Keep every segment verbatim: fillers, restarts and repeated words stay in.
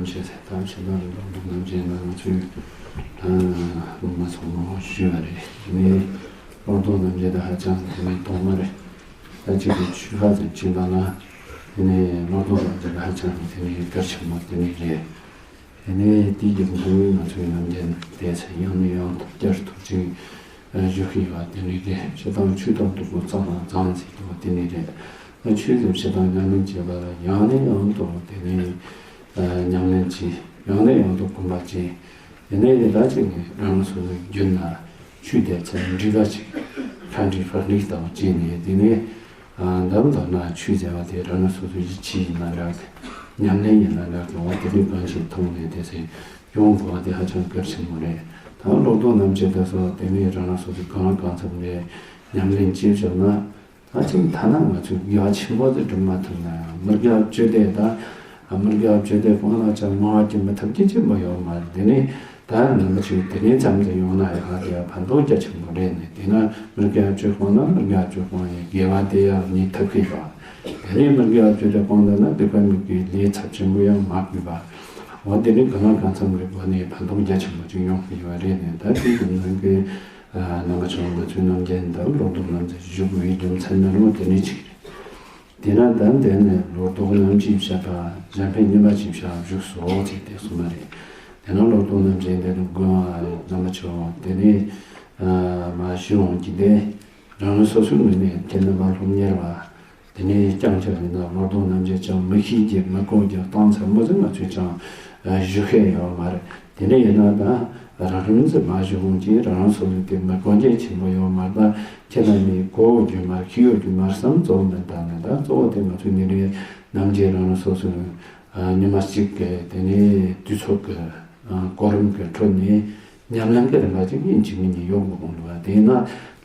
ཞེས་ཟེར། ད་ཕྱི་ལོགས་ལ་བློ་ལྡོག་རྣམ་འབྱེད་ནང་ང་ཚོས་ཨ་སློབ་མ་ཚོ་མང་པོ་ཞུས་པ་རེད། དེ་ནས་བློ་ལྡོག་རྣམ་འབྱེད་དེ་ཧ་ཅང་དེ་ནས་ཐོག་མར་ད་ཅིག་གི་ཆོས་ཁ་ཙམ་ཕྱིན་པ་ན། དེ་ནས་བློ་ལྡོག་རྣམ་འབྱེད་དེ་ཧ་ཅང་དེ་ནས་གལ་ཆེན་པོ་དེ་ནས་རེད། དེ་ནས་དེའི་རྒྱབ་ཁུངས་ང་ཚོའི་ནམ་རྒྱུན་བལྟས་ཚེ་ཡང་ནས་ཡང་དུ་བསྐྱར་དུ་ཅིག་ཞུ་གི་ཡོད་པ་དེ་ནས་རེད། སྤྱིར་བཏང་ཆོས་དང་སྡུག་པོ་གཙང་མ་གཙང་ཟེར་གྱི་ཡོད་པ་དེ་ནས་རེད། ཆོས་ཟེར་བ་ཞིག་དང་ཉམས་ལེན་བྱེད་པ་ལ་ཡང་ནས་ཡང་དུ་དེ་ནས་ཉམས་ལེན་བྱེད། ཡང་ནས་ཡང་དུ་སྒོམ་པ་བྱེད། དེ་ནས་ནི་ད་ཅིག་ནི་རང་སོ་སོའི་རྒྱུད་ན་ཆོས་དེ་ཚེ་འདྲིས་པ་ཅིག་ཁ་འདྲིས་ཕར་འདྲིས་དང་བཅས་ནས། དེ་ནས་འདམ་དང་ན་ཆོས་ཟེར་བ་དེ་རང་སོ་སོའི་ཡིད་ཆེས་ཡིན་ན་འདྲ་གི། ཉམས་ལེན་ཡིན་ན་འདྲ་གི། འོ་དེ་རིགས་གང་ཞིག་མཐོང་ནས་དེ་ཚེ་ཡོང་དགོས་པ་དེ་ཧ་ཅང་གལ་ཆེན་པོ་རེད། ད་བློ་ལྡོག་རྣམ་འབྱེད་དེ་སོགས་དེ་ནས་རང་རང་སོ་སོའི་གང་ལ་གང་འཚམ་རེ་ཉམས་ལེན་བྱེད་བྱུང་ན། ད་ཅིག་ཐ་ན་ང་ཚོས་དགེ་བ་ཆེན་པོ་དེ་སྒྲུབ་མ་ཐུབ་ན་ཡང་། མི་དགེ་བ་བཅུ་དེ་དང་། མི་དགེ་བ་བཅུ་དེ་སྤངས་ན་ཅང་མང་བ་ཅིག་མི་ཐུབ་ཀྱི་ཆེན་པོ་ཡོད་མ་རེད། དེ་ནས་ད་ནམ་ཞིག་དེ་ནས་ཙམ་དུ་ཡོང་ན་ཡང་དེ་ཡང་ཕན་ཐོགས་རྒྱ་ཆེན་པོ་རེད། ནས་དེས་ན་མི་དགེ་བ་བཅུ་སྤངས་ན་མི་དགེ་བ་བཅུ་སྤངས་ཡང་དགེ་བ་དེ་ཡང་རྙེད་ཐུབ་ཀྱི་ཡོད། དེ་ནས་མི་དགེ་བ་བཅུ་དེ་སྤངས་ཐུབ་ན་སྡིག་པ་མི་དགེ་ལས་ཚབས་ཆེན་པོ་ཡང་མ་དགོས་པ། འོ་དེ་ནས་གང་ལ་གང་འཚམ་གྱི་སྒོ་ནས་ཕན་ཐོགས་རྒྱ་ཆེན་པོ་ཅིག་ཡོང་གི་ཡོད་རེད། ནས་ད་དེ་གི་ནང་གི་རྣམ་པ་ཚོ་ང་ཚོའི་ནམ་རྒྱུན་དུ་བློ་ལྡོག་རྣམ་འབྱེད་ཞུ་དགོས་པའི་རྒྱུ་མཚན་ནི་ལོ་དེ་ནས་ཅིག་རེད། དེས་ན་ད་འདི་ནི་བློ་ལྡོག་རྣམ་འབྱེད་བཤད་པ་གཞན་ཕན་གཉིས་པ་ཅིག་བཤད་བཞུགས་སོ་ཅེས་དེ་གསུངས་པ་རེད། དེས་ན་བློ་ལྡོག་རྣམ་འབྱེད་འདི་ནི་དགོས་པ་རེད། རྣམ་པ་ཚོ་དེ་ནས་མ་ཞུ་འོང་གི་དེ་རང་སོ་སོའི་ངོས་ནས་ཁྱེད་རྣམ་པ་སློབ་གཉེར་བ། དེ་ནས་ཀྱང་ཁྱོད་ཡིན་ན་བློ་ལྡོག་རྣམ་འབྱེད་ཅང་མི་ཤེས་ཀྱི་མི་གོ་རྒྱུ་གཏམ་ཚད་མོ་ཟིག་ང་ཚོས་ཀྱང་ཞུ་མཁན་ཡོད་མ་རེད། དེ་ནས་ཡིན་ན་ད་རང་རང་ཚོ་མ་ཞུ་འོང་གི་རང་རང་སོ་སོའི་དེ་མི་གོ་རྒྱུ་ཆེན་པོ་ཡོད་མ་རེད། ད་ཁྱེད་རྣམ་པས་གོ་ཡོད་རྒྱུ་མ་རེད། ཤེས་ཡོད་རྒྱུ་མ་རེད་བསམ། གཙོ་བོ་མིན་ད་ནི་ད་གཙོ་བོ་དེ་ང་ཚོའི་ནི་རེད། ནམ་རྒྱུན་རང་རང་སོ་སོའི་ཉི་མ་གཅིག་གི་དེ་ནས་དུས་ཚོད་ཀྱི་གོ་རིམ་གྱི་ཁྲོད་ནས། ཉམས་ལེན་གྱི་རིམ་པ་ཅིག་ཡིན་གཅིག་མིན་གཉིས་ཡོང་དགོས་དགོངས་འདུག་པ། དེས་ན་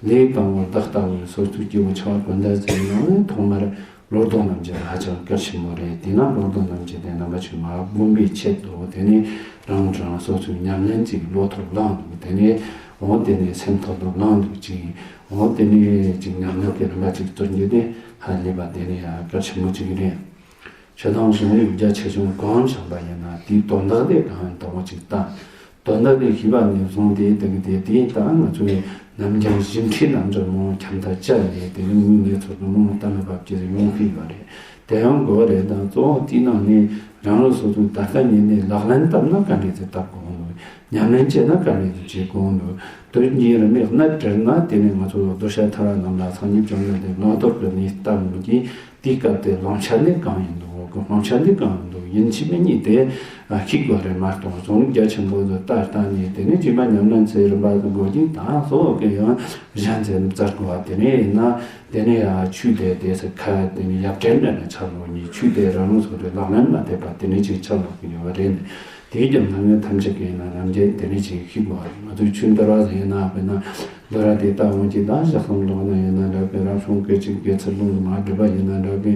ལས་དང་པོར་བདག་ལྟ་བུའི་སོ་སོའི་སྐྱེ་བོ་འཆི་བ་ཀུན་ཟད་ཟེར་ནའང་ཐོག་མར་བློ་ལྡོག་རྣམ་འབྱེད་ཧ་ཅང་གལ་ཆེན་པོ་རེད། དེས་ན་བློ་ལྡོག་རྣམ་འབྱེད་དེ་རྣམ་པ་ཚོས་མ་བསྒོམ་པའི་ཆེད་དུ། དེ་ནས་རང་རང་སོ་སོའི་ཉམས་ལེན་ཅིག་བློ་ཐོག་བླངས་འདུག་དེ་ནས་འོ་དེ་ནས་སེམས་ཐོག་ཏུ་བླངས་འདུག་ཅིག་འོ་དེ་ནས་ཅིག་ཉམས་ལེན་གྱི་རིམ་པ་ཅིག་བརྩོན་རྒྱུ་དེ་ཧ་ལས་པ་དེ་ནས་ཡང་གལ་ཆེན་པོ་ཅིག་རེད། ཆོས་དང་གཞུང་ལུགས་རྒྱ་ཆེ་ཆུང་གང་བྱུང་པ་ཡིན་ན་དེའི་དོན་དག་དེ་གང་ཡིན་དང་པོ་ཅིག་ལྟ། དོན་དག་དེ་ཤེས་པ་ནས་བཟུང་སྟེ་དེ་གི་དེ་དེ་ལྟ་ང་ཚོས་ནམ་རྒྱུན་ཞིབ་ཕྲའི་རྣམ་འགྱུར་མང་ཁྱམས་ཐག་བཅད་ནས་དེ་ནི་དངོས་གནས་ཚོར་དུ་མང་གཏན་ལ་ཕབ་ཀྱི་ཡོང་གི་ཡོད་རེད། དེ་ཡང་དགོས་རེད། དང་གཙོ་བོ་དེའི་ནང་ནས་རང་རང་སོ་སོའི་ད་ལྟ་ཉིད་ནས་ལག་ལེན་བསྟར་ན་ག་འདྲས་ཚེ་བསྟར་དགོས་འདུག་ཉམས་ལེན་བྱས་ན་ག་འདྲས་ཚེ་བྱེད་དགོས་འདུག་དོན་གྱི་རིམ་པའི་གནད་དྲིལ་ན་དེ་ནས་ང་ཚོ་གདུལ་བྱ་ཐར་པ་རྣམས་ལ་སངས་རྒྱས་བཅོམ་ལྡན་འདས་བླང་དོར་གྱི་གནས་བསྟན་གྱི། དེའི་སྐབས་དེ་བླང་བྱ་ནི་གང་ཡིན་འདུག་གི་སྤང་བྱ་ནི་གང་ཡིན་འདུག་ཡིན་གཅིག་མིན་གཉིས་དེ་ཤེས་དགོས་རེད་མ་གཏོགས། གཞུང་ལུགས་རྒྱ་ཆེན་པོ་དེ་ལྟར་བསྟན་ནས་དེ་ནས་རྗེས་མ་ཉམས་ལེན་ཚེ་རིམ་པ་དང་འགོག་རྐྱེན་དང་སོགས་ཀྱི་ཡང་གཞན་ཚེ་བཙལ་དགོས་པ། དེ་ནས་ཡིན་ན་དེ་ནས་ཡང་ཆོས་དེ་དེ་ཚེ་ཁ་དེ་ནས་ཡབ་བྲལ་འདྲ་ན་ཆགས་ལོག་ནས། ཆོས་དེ་རང་རང་སོ་སོའི་ལག་ལེན་མ་ཐེབས་པ་དེ་ནས་ཅིག་ཆགས་ལོག་གི་ཡོད་པ་རེད། དེའི་རྒྱབ་ན་ངས་ཐམས་ཅད་ཀྱིས་ཡིན་ན་ནམ་རྒྱུན་དེ་ནས་ཅིག་ཤེས་དགོས་པ་རེད། ང་ཚོའི་ཆོས་འདུལ་བ་ཟེར་ན་དཔེར་ན། འདི་ར་དེ་ལྟ་འོང་གི་ད་ཞག་གསུམ་ལོག་ན་ཡིན་ན་འདྲ་གི། རབ་བྱུང་སྐད་ཅིག་དགེ་ཚུལ་སློང་དུ་མ་བསྒྲིལ་བ་ཡིན་ན་འདྲ་གི།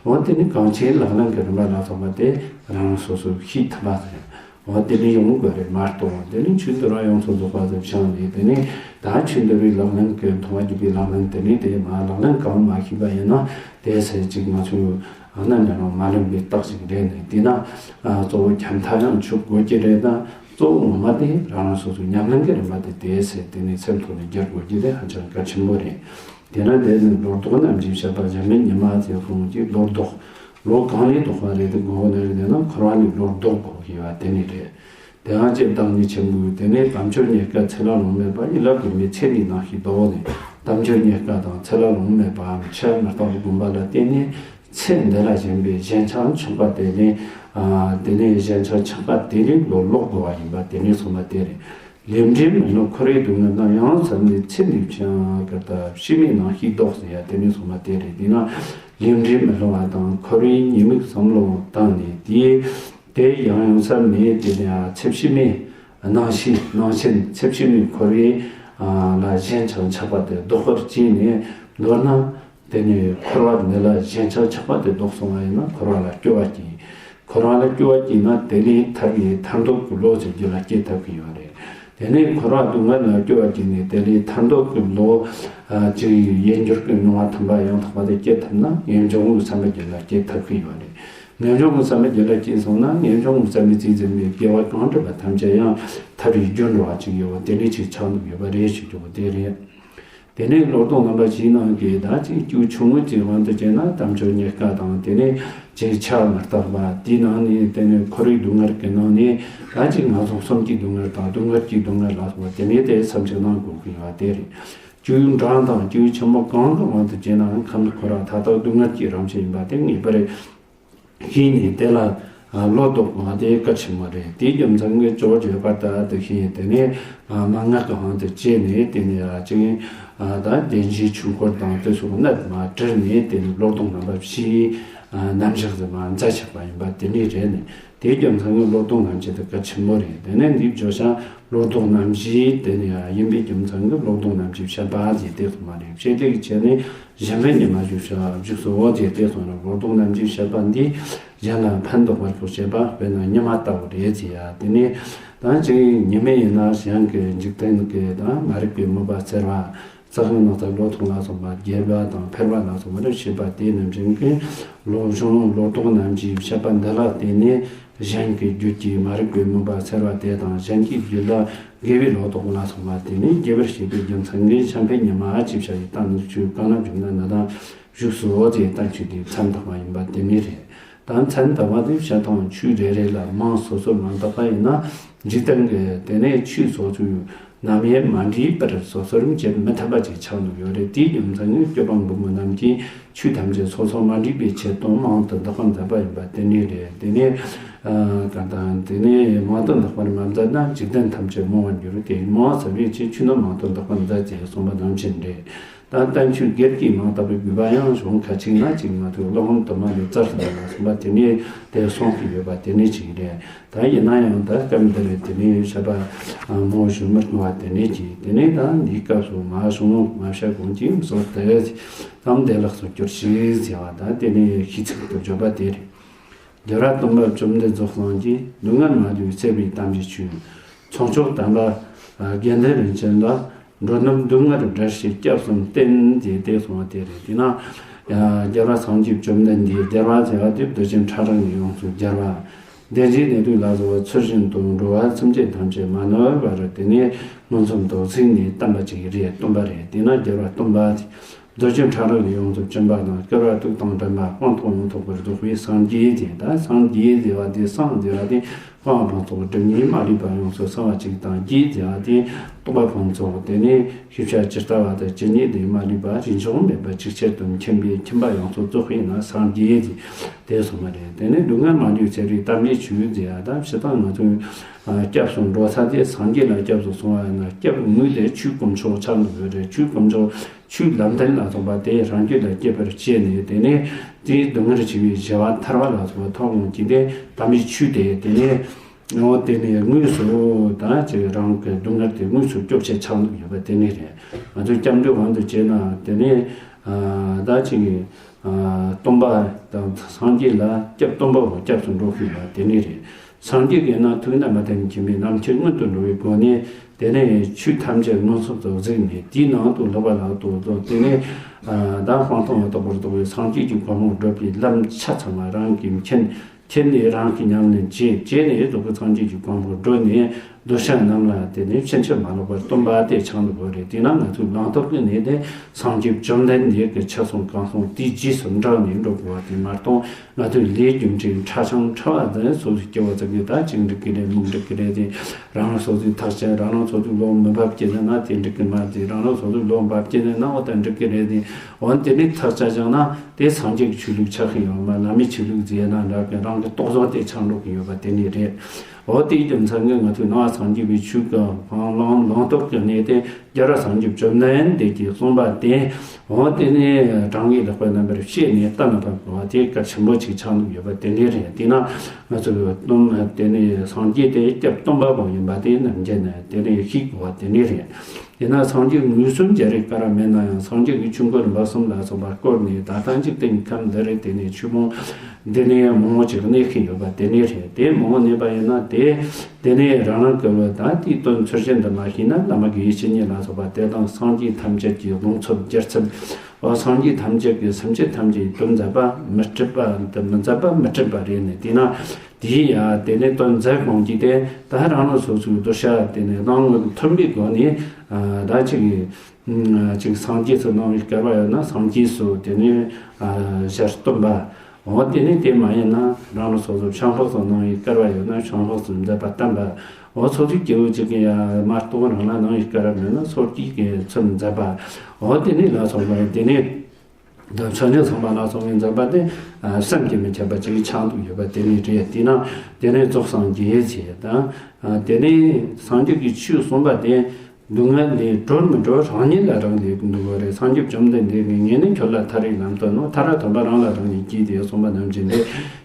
འོ་དེ་ནི་གང་ཆེའི་ལག་ལེན་གྱི་རིམ་པ་ལ་སོགས་པ་དེ་རང་སོ་སོས་ཤེས་ཐུབ་པ་ཟེར། འོ་དེ་ནི་ཡོང་དགོས་རེད་མ་གཏོགས། དེ་ནི་ཆོས་འདུལ་བ་ཡོངས་སུ་རྫོགས་པ་ཟེར་བྱུང་ནས་དེ་ནི་ད་ཆོས་འདུལ་བའི་ལག་ལེན་གྱི་མཐོང་བ་བརྒྱུད་པའི་ལག་ལེན་དེ་ནི་དེ་མ་ལག་ལེན་གང་མ་ཤེས་པ་ཡིན་ན་དེ་ཟེར་ཅིག་ང་ཚོས་ཨ་ན་འདྲ་རང་མ་ལོན་པའི་རྟགས་ཤིག་རེད། ནས་དེ་ན་གཙོ་བོ་ཁྱམས་ཐག་ཡང་ཆོད་དགོས་ཀྱི་རེད་ན། གཙོ་བོ་ངོ་མ་དེ་རང་རང་སོ་སོའི་ཉམས་ལེན་གྱི་རིམ་པ་དེ་དེ་ཟེར་དེ་ནས་སེམས་ཐོག་ནས་བསྒྱུར་དགོས་ཀྱི་དེ་ཧ་ཅང་གལ་ཆེན་པོ་རེད། དེ་ན་དེ་ནི་བློ་ལྡོག་རྣམ་འབྱེད་བཤད་པ་གཞན་མིན་ཉི་མ་ཚེ་ཁོང་གིས་བློ་ལྡོག་བློ་གང་ལས་ལྡོག་པ་རེད་དེ་དགོས་ནི་རེད། དེ་ན་འཁོར་བ་ལས་བློ་ལྡོག་དགོས་ཀྱི་ཡོད་དེ་ནི་རེད། དེ་ཡང་ལྕེ་བདག་ཉིད་ཆེན་པོས་དེ་ནས་དམ་ཆོས་རྙེད་དཀའ་ཚེ་ལ་ལོང་མེད་པ་ཡིན་ལ་དགོས་མེད་ཚེ་འདིའི་ནང་ཞིག་ལྡོག་ནས་དམ་ཆོས་རྙེད་དཀའ་དང་ཚེ་ལ་ལོང་མེད་པའམ་ཆོས་མི་རྟག་པའི་སྒོམ་པ་ལ་བརྟེན་ནས། ཚེ་འདི་ལ་ཞེན་པའི་ཞེན་ཆགས་ཆགས་པ་དེ་ནི། ཨ། དེ་ནི་ཞེན་ཆགས་ཆགས་པ་དེ་ནི་བློ་ལོག་དགོས་པ་ཡིན་པ་དེ་ནི་གསུངས་པ་དེ་རེད། ལས་འབྲས་མི་སླུ་འཁོར་བའི་སྡུག་བསྔལ་དང་ཡང་བསམས་ནས་ཚེ་འདི་ཕྱི་ཀ་ད་ཕྱི་མའི་ནང་ཞིག་ལྡོག་ཟེར་ཡ་དེ་ནི་གསུངས་པ་དེ་རེད། དེས་ན་ལས་འབྲས་མི་སླུ་བ་དང་འཁོར་བའི་ཉེས་དམིགས་བསམ་བློ་བཏང་ནས་དེའི་དེ་ཡང་ཡང་བསམས་ནས་དེ་ནི་ཚེ་ཕྱི་མའི་སྣང་ཤས་སྣང་ཞེན་ཚེ་ཕྱི་མའི་འཁོར་བའི་ལ་ཞེན་ཆགས་ཆགས་པ་དེ་ལྡོག་པར་བྱས་ནས་མདོར་ན། དེ་ནས་འཁོར་བ་འདི་ལ་ཞེན་ཆགས་ཆགས་པ་དེ་ལྡོག་སོང་བ་ཡིན་ན་འཁོར་བ་ལ་སྐྱོ་བ་སྐྱེ། འཁོར་བ་ལ་སྐྱོ་བ་སྐྱེས་ན་དེ་ལས་ཐར་བའི་ཐར་འདོད་ཀྱི་བློ་ཟེར་རྒྱུ་ལ་སྐྱེ་ཐུབ་ཀྱི་ཡོད་རེད། དེ་ནས་འཁོར་བ་སྡུག་བསྔལ་ལ་སྐྱོ་བ་སྐྱེས་ནས་དེ་ལས་ཐར་འདོད་ཀྱི་བློ་ཅིག་ཡིད་འགྱུར་གྱི་མྱོང་བ་མཐུན་པ་ཡང་དག་པ་དེ་སྐྱེ་ཐུབ་ན་ཡིད་འབྱུང་གི་བསམ་པ་རྒྱུད་ལ་སྐྱེ་ཐུབ་ཀྱི་ཡོད་རེད། ངེས་འབྱུང་གི་བསམ་པའི་རྒྱུད་ལ་སྐྱེས་སོང་ན། ངེས་འབྱུང་གི་བསམ་པའི་རྩིས་ཟིན་པའི་དགེ་བ་གང་བསྒྲུབས་པ་ཐམས་ཅད་ཡང་ཐར་བའི་རྒྱུར་འགྲོ་བ་ཅིག་ཡོད་པ་དེ་འདྲའི་ཅིག་ཆགས་འདུག་ཡོད་པ་རེད་ཞུ་རྒྱུ་བོ་དེ་རེད། དེ་ནས་བློ་ལྡོག་རྣམ་པ་བཞིའི་ནང་གི་ད་ཅིག་སྐྱེ་བོ་ཆུང་ངུ་ཅིག་དབང་དུ་བྱས་ན་དམ་ཆོས་རྙེད་དཀའ་དང་། དེ་ནས་ཅིག་ཆགས་མི་རྟག་པ། དེའི་ནང་ནས་དེ་ནས་འཁོར་བའི་སྡུག་བསྔལ་གྱི་ནང་ནས་ད་ཅིག་ངན་སོང་གསུམ་གྱི་སྡུག་བསྔལ་དང་སྡུག་བསྔལ་གྱི་སྡུག་བསྔལ་ལ་སོགས་པ་དེ་ནས་དེ་བསམ་གཞིག་གནང་དགོས་ཀྱི་ཡོད་པ་དེ་རེད། སྐྱེ་བོ་འབྲིང་དང་སྐྱེ་བོ་ཆེན་པོ་གང་གི་དབང་དུ་བྱས་ནའང་ཁམས་འཁོར་བ་མཐའ་དག་སྡུག་བསྔལ་གྱི་རང་བཞིན་ཡིན་པ་དེ་ངེས་པར་ཤེས་ནས་དེ་ལ་བློ་ལྡོག་པ་དེ་གལ་ཆེན་པོ་རེད། དེའི་རྒྱུ་མཚན་གྱིས་ཇོ་བོ་རྗེ་པ་ད་དེ་ཤེས། དེ་ནས་མན་ངག་གི་དབང་དུ་བྱས་ནས་དེ་ནས་ཅིག་ད་བདེན་བཞིའི་ཆོས་འཁོར་དང་དེ་སོགས་གནད་མ་དྲིལ་ནས་དེ་ནས་བློ་ལྡོག་རྣམ་པ་བཞིའི་རྣམ་གཞག་ཟེར་བ་མཛད་ཆགས་པ་ཡིན་པ་དེ་འདྲ་རེད། ནས་དེའི་རྒྱུ་མཚན་གྱིས་བློ་ལྡོག་རྣམ་བཞི་དེ་གལ་ཆེན་པོ་རེད། དེ་ནས་འདིའི་བརྗོད་བྱ་བློ་ལྡོག་རྣམ་བཞི་དེ་ནས་ཡིན་པའི་རྒྱུ་མཚན་གྱིས་བློ་ལྡོག་རྣམ་བཞི་བཤད་པ་ཞེས་དེ་གསུངས་པ་རེད། བཤད་ལུགས་ཀྱི་ཆ་ནས་གཞན་ཕན་ཉི་མ་བཞུགས་བཞུགས་སུ་འོ་ཞེས་དེ་གསུངས་རེད། བློ་ལྡོག་རྣམ་བཞི་བཤད་པ་འདིས་གཞན་ལ་ཕན་འདོགས་པར་ཤོག་ཅེས་པ། དཔེར་ན་ཉི་མ་ལྟ་བུ་རེད་ཅེས་ཡ། དེ་ནས་ད་ཅིག་ཉི་མ་ཡིན་ན་གཞན་གྱི་འཇིག་རྟེན་གྱི་ད་མ་རིག་པའི་མུན་པ་སེལ་བ། རྩྭ་ཤིང་ནགས་ཚལ་ལོ་ཐོག་ལ་སོགས་པ་རྒྱས་པ་དང་འཕེལ་བ་ལ་སོགས་པ་རེ་བྱེད་པ་དེ་རྣམས་ཀྱི་བློ་གཞུང་བློ་ལྡོག་རྣམ་བཞི་བཤད་པ་འདི་ལ་བརྟེན་ནས་གཞན་གྱི་རྒྱུད་ཀྱི་མ་རིག་པའི་མུན་པ་སེལ་བ་དེ་དང་། གཞན་གྱི་རྒྱུད་ལ་དགེ་བའི་ལོ་ཏོག་ལ་སོགས་པ་དེ་ནི་རྒྱས་པར་བཤད་པའི་རྒྱུ་མཚན་གྱིས་གཞན་ཕན་ཉི་མ་ཅེས་བྱ་བའི་གཏམ་ཆོས་གང་ལ་འཇུག་ན་ན་དང་བཞུགས་སོ་ཅེས་གཏམ་ཆོས་དེའི་མཚན་བཏགས་པ་ཡིན་པ་དེ་ནི་རེད། ད་མཚན་བཏགས་པ་དེ་བྱ་དང་ཆོས་རེ་རེ་ལ་མིང་སོ་སོར་མ་བཏགས་པ་ཡིན་ན། འཇིག་རྟེན་གྱི་དེ་ནས་ཆོས་སོ་སོའི་རྣམ་དབྱེ་མ་འདྲེས་པར་སོ་སོར་འབྱེད་མི་ཐུབ་པ་ཅིག་ཆགས་འདུག་ཡོད་རེད། དེའི་རྒྱུ་མཚན་ནི་སྐྱོབ་པ་མགོན་པོ་རྣམས་ཀྱིས་ཆོས་ཐམས་ཅད་སོ་སོར་མ་འདྲེས་པའི་ཆེད་དུ་མང་དུ་བཏགས་པར་མཛད་པ་ཡིན་པ་དེ་ནི་རེད། དེ་ནས་ཨ་གང་དང་དེ་ནས་མང་དུ་བཏགས་པར་མ་མཛད་ན་འཇིག་རྟེན་ཐམས་ཅད་རྨོངས་པར་འགྱུར། དེ་མང་ཟབ་པའི་ཕྱིར་ཆོས་རྣམས་མང་དུ་བཏགས་པར་མཛད་ཅེས་གསུངས་པ་ནང་བཞིན་རེད། ད་བསྟན་བཅོས་སྒེར་གྱི་མིང་བཏགས་པའི་དགོས་པ་ཡང་གཞུང་ཁ་ཅིག་ན་ཅིག་མ་ཐུག་སློབ་དཔོན་དུ་མ་ལས་རྩལ་སོང་ལ་གསུངས་པ་དེ་ནས་དེ་གསུང་གི་ཡོད་པ་དེ་ནས་ཅིག་རེད། ད་ཡིན་ན་ཡང་ད་སྐབས་འདིར་དེ་ནས་བཤད་པ་མང་ཞུ་མི་དགོས་པ་དེ་ནས་ཅིག་དེ་ནས་ད་འདིའི་སྐབས་སུ་མ་གཞུང་མ་བཤད་གོང་གི་མི་སོགས་ཏེ་ཙམ་དེ་ལགས་སུ་གྱུར་ཅིག་ཟེར་བ་ད་དེ་ནས་ཤིས་ཚིག་ཏུ་བརྗོད་པ་དེ་རེད། རྒྱལ་བ་སྟོན་པ་བཅོམ་ལྡན་རྫོགས་སངས་རྒྱས། སྡུག་བསྔལ་མ་ལུས་སེལ་བའི་དམ་པའི་ཆོས། ཚོགས་མཆོག་དམ་པ་དགེ་འདུན་རིན་ཆེན་ལ། འགྲོ་རྣམས་སྡུག་བསྔལ་བསྒྲལ་བྱའི་སྐྱབས་སུ་བསྟེན། ཞེས་དེ་གསུངས་པ་དེ་རེད། དེས་ན་རྒྱལ་བ་སངས་རྒྱས་བཅོམ་ལྡན་འདས། རྒྱལ་བ་ཟེར་བ་དེ་གདུལ་བྱའི་ཕྲ་རགས་ནས་ཡོངས་སུ་རྒྱལ་བ། བདེན་བཞིའི་གནས་ལུགས་ལ་སོགས་པ་ཚུལ་བཞིན་དུ་འགྲོ་བ་ཐམས་ཅད་ཐམས་ཅད་མ་ནོར་བར་དེ་ནས་མངོན་སུམ་དུ་གཟིགས་ནས་བསྟན་པ་ཅིག་རེད། སྟོན་པ་རེད། དེས་ན་རྒྱལ་བ་སྟོན་པ་དེ། གདུལ་བྱའི་ཕྲ་རགས་ལས་ཡོངས་སུ་གཅུན་པ་དང་། སྐྱོ་བ་དུག་དང་ལྡན་པ་སྤངས་རྟོགས་ཡང་དག་པར་རྫོགས་པའི་སངས་རྒྱས་ཏེ། ད་སངས་རྒྱས་ཟེར་བ་དེ་སངས་ཟེར་བ་དེ་སྤངས་པ་སྤངས་རྟོགས་སྒྲིབ་གཉིས་མ་ལུས་པ་ཡོངས་སུ་སངས་པ་ཅིག་དང་། རྒྱས་ཟེར་བ་དེ་རྟོགས་པ་སྤངས་རྟོགས་དེ་ནས་ཤེས་བྱ་ཇི་ལྟ་བ་དང་ཇི་སྙེད་དུ་མ་ལུས་པ་རྗེས་འཇོག་མེད་པར་ཇི་ཆེར་དུ་མཁྱེན་པའི་མཁྱེན་པ་ཡོངས་སུ་རྫོགས་པས་ན་སངས་རྒྱས་ཏེ། དེ་གསུངས་པ་རེད། དེ་ནས་སྡུག་བསྔལ་མ་ལུས་སེལ་བའི་དམ་པའི་ཆོས་ཟེར་བ་དང་། སྤྱིར་བཏང་ང་ཚོས་སྐྱབས་སུ་འགྲོ་ས་དེ་སངས་རྒྱས་ལ་སྐྱབས་སུ་སོང་བ་ཡིན་ན་སྐྱབས་དངོས་དེ་ཆོས་དཀོན་མཆོག་ཆགས་འདུག་ཡོད་རེད། ཆོས་དཀོན་མཆོག་ཆོས་ལམ་སྟོན་ལ་སོགས་པ་དེ་རང་རྒྱུད་ལ་སྐྱེས་པར་བྱས་ནས། དེ་ནས་དེའི་སྡུག་བསྔལ་ཆེ་བའི་བྱ་བ་ཐར་བ་ལ་སོགས་པ་ཐོབ་འོང་གི་དེ་དམ་པའི་ཆོས་དེ། དེ་ནས་འོ་དེ་ནས་དངོས་སུ་ད་ཅིག་རང་གི་སྡུག་བསྔལ་དེ་དངོས་སུ་སྐྱོབ་བྱེད་ཆགས་འདུག་ཡོད་པ་དེ་ནས་རེད། ང་ཚོས་སྐྱབས་འགྲོའི་དབང་དུ་བྱས་ན་དེ་ནས་ད་ཅིག་སྟོན་པ་དང་སངས་རྒྱས་ལ་སྐྱབས་སྟོན་པ་འོ་སྐྱབས་སུ་འགྲོ་དགོས་པ་དེ་ནས་རེད། སངས་རྒྱས་ཀྱིས་ན་ཐུགས་རྣམ་པར་ཐིམ་མཁྱེན་པའི་རྣམ་མཁྱེན་མངོན་དུ་འགྲོ་བའི་སྒོ་ནས། དེ་ནས་ཆོས་ཐམས་ཅད་མངོན་སུམ་དུ་གཟིགས་ནས་དེའི་ནང་དུ་ལྷག་པ་ལ་ལྟོས་ཏོ། དེ་ནས་ད་སྤངས་རྟོགས་ཡང་དག་པར་རྫོགས་པའི་སངས་རྒྱས་ཀྱི་གོ་འཕང་བགྲོད་པའི་ལམ་ཆ་ཚང་བ་རང་གིས་མཁྱེན། མཁྱེན་ནས་རང་གིས་ཉམས་ལེན་བྱས། བྱས་ནས་རྫོགས་པའི་སངས་རྒྱས་ཀྱི་གོ་འཕང་བགྲོད་ནས་གདུལ་བྱ་རྣམས་ལ་དེ་ནས་ཕྱིན་ཅི་མ་ལོག་པར་སྟོན་པ་དེ་ཆགས་འདུག་པ་རེད། དེས་ན་ང་ཚོས་ལམ་སྟོན་གྱི་གནས་དེ་སངས་རྒྱས་བཅོམ་ལྡན་འདས་ཀྱི་ཆོས་གསུང་གང་གསུང་དེའི་རྗེས་སུ་འབྲངས་ནས་འགྲོ་དགོས་པ་དེ་མ་གཏོགས། ང་ཚོས་ལས་རྒྱུ་འབྲས་ཕྲ་ཞིང་ཕྲ་བ་དེ་སོ་སོའི་སྐྱེ་བོ་ཚོ་གིས་ད་ཅིག་འགྲིག་གི་རེད། མི་འགྲིག་གི་རེད་དེ། རང་རང་སོ་སོའི་ཐག་བཅད། རང་རང་སོ་སོའི་བློ་མི་འབབ་ཀྱི་ཟེར་ན་དེ་འགྲིག་གི་མ་རེད། རང་རང་སོ་སོའི་བློ་འབབ་ཀྱི་ཟེར་ན་འོ་ད་འགྲིག་གི་རེད་དེ། འོ་དེ་ནས་ཐག་བཅད་བཞག་ན་དེ་སངས་རྒྱས་ཀྱི་ཆོས་ལུགས་ཆགས་ཀྱི་ཡོད་མ། བླ་མའི་ཆོས་ལུགས་ཟེར་ན་འདྲ་གི་རང་གི་རྟོག་བཟོ་དེ་ཆགས་འགྲོ་གི་ཡོད་པ་དེ་ནས་རེད། འོ་དེའི་རྒྱུ་མཚན་གྱིས་ང་ཚོས་ནང་པ་སངས་རྒྱས་པའི་ཆོས་ཀྱི་ལམ་ལམ་སྟོན་གྱི་གནས་དེ། རྒྱལ་བ་སངས་རྒྱས་བཅོམ་ལྡན་འདས་ཀྱིས་གསུངས་པ་དེ། འོ་དེ་ནས་དྲང་ངེས་ལེགས་པར་རྣམ་པར་ཕྱེ་ནས་བསྟན་ལ་ཕབ་དགོས་པ་དེ་གལ་ཆེན་པོ་ཅིག་ཆགས་འདུག་ཡོད་པ་དེ་འདྲ་རེད། དེས་ན་ང་ཚོས་སྟོན་དེ་ནས་སངས་རྒྱས་དེ་སྐྱབས་སྟོན་པ་པོ་ཡིན་པ་དེ་ནམ་རྒྱུན་ནས་དེ་ནས་ཤེས་དགོས་པ་དེ་འདྲ་རེད། དེས་ན་སངས་རྒྱས་མངོན་སུམ་མཇལ་རེས་ག་ར་མེད་ན་ཡང་སངས་རྒྱས་ཀྱི་ཆོས་འཁོར་རིམ་པ་གསུམ་ལ་སོགས་པ་བསྐོར་ནས་ད་ལྟ་འཇིག་རྟེན་ཁམས་འདི་རེད། དེ་ནས་ཆོས་མང་འདི་ནས་མང་པོ་ཅིག་གནས་ཤིང་ཡོད་པ་དེ་འདྲ་རེད། དེ་མང་པོ་གནས་པ་ཡིན་ན་དེ། དེ་ནས་རང་རང་གི་བློ་དང་དེའི་དོན་ཚུལ་བཞིན་དུ་མ་ཤེས་ན། བླ་མ་དགེ་བའི་བཤེས་གཉེན་ལ་སོགས་པ་དེ་དང་སངས་རྒྱས་ཐམས་ཅད་ཀྱི་དགོངས་ཚུལ་བསྒྱུར་ཚུལ། འོ་སངས་རྒྱས་ཐམས་ཅད་ཀྱི་སེམས་ཅན་ཐམས་ཅད་ཀྱི་དོན་མཛད་པ་མི་སྲིད་པ་འདི་མི་མཛད་པ་མི་སྲིད་པ་རེད་ནས། དེས་ན་དེའི་ཡ་དེ་ནས་དོན་མཛད་གོང་གི་དེ་ད་རང་རང་སོ་སོའི་གདུལ་བྱ་དེ་ནས་སྣང་ངོར་མཐུན་པའི་སྒོ་ནས་ད་ཅིག་ཅིག་སངས་རྒྱས་སུ་སྣང་བའི་སྐལ་བ་ཡོད་ན་སངས་རྒྱས་སུ་དེ་ནས་ཞལ་སྟོན་པ། འོ་དེ་ནས་དེ་མ་ཡིན་ན་རང་རང་སོ་སོ་བྱང་ཕྱོགས་སུ་སྣང་བའི་སྐལ་བ་ཡོད་ན་བྱང་ཕྱོགས་སུ་མཛད་པ་བསྟན་པ། འོ་སོ་སོའི་སྐྱེ་བོ་གཅིག་གི་ཡང་མ་གཏོགས་རང་ལ་སྣང་བའི་སྐལ་བ་མེད་ན་སོ་སྐྱེའི་གི་ཚུལ་མཛད་པ། འོ་དེ་ནས་ལ་སོགས་པ་དེ་ནས་མཆོད་མཇལ་ཚངས་པ་ལ་སོགས་པའི་མཛད་པ་དེ་བསམ་གྱིས་མི་ཁྱབ་པ་ཅིག་ཆགས་འདུག་ཡོད་པ་དེ་ནས་རེད། དེས་ན་དེ་ནས་རྫོགས་སངས་རྒྱས་ཞེས་དང་། དེ་ནས་སངས་རྒྱས་ཀྱི་ཆོས་གསུངས་པ་དེ། སྡུག་བསྔལ་ལས་གྲོལ་མི་གྲོལ་རང་ཉིད་ལ་རག་ལས་འདུག་པ་རེད། སངས་རྒྱས་བཅོམ་ལྡན་འདས་ཀྱིས་ངས་ནི་ཁྱོད་ལ་ཐར་པའི་ལམ་སྟོན་ནོ། ཐར་པ་དམ་པ་རང་ལ་རག་ལས་ཀྱིས་ཏེ་གསུངས་པ་ནང་བཞིན་ཏེ།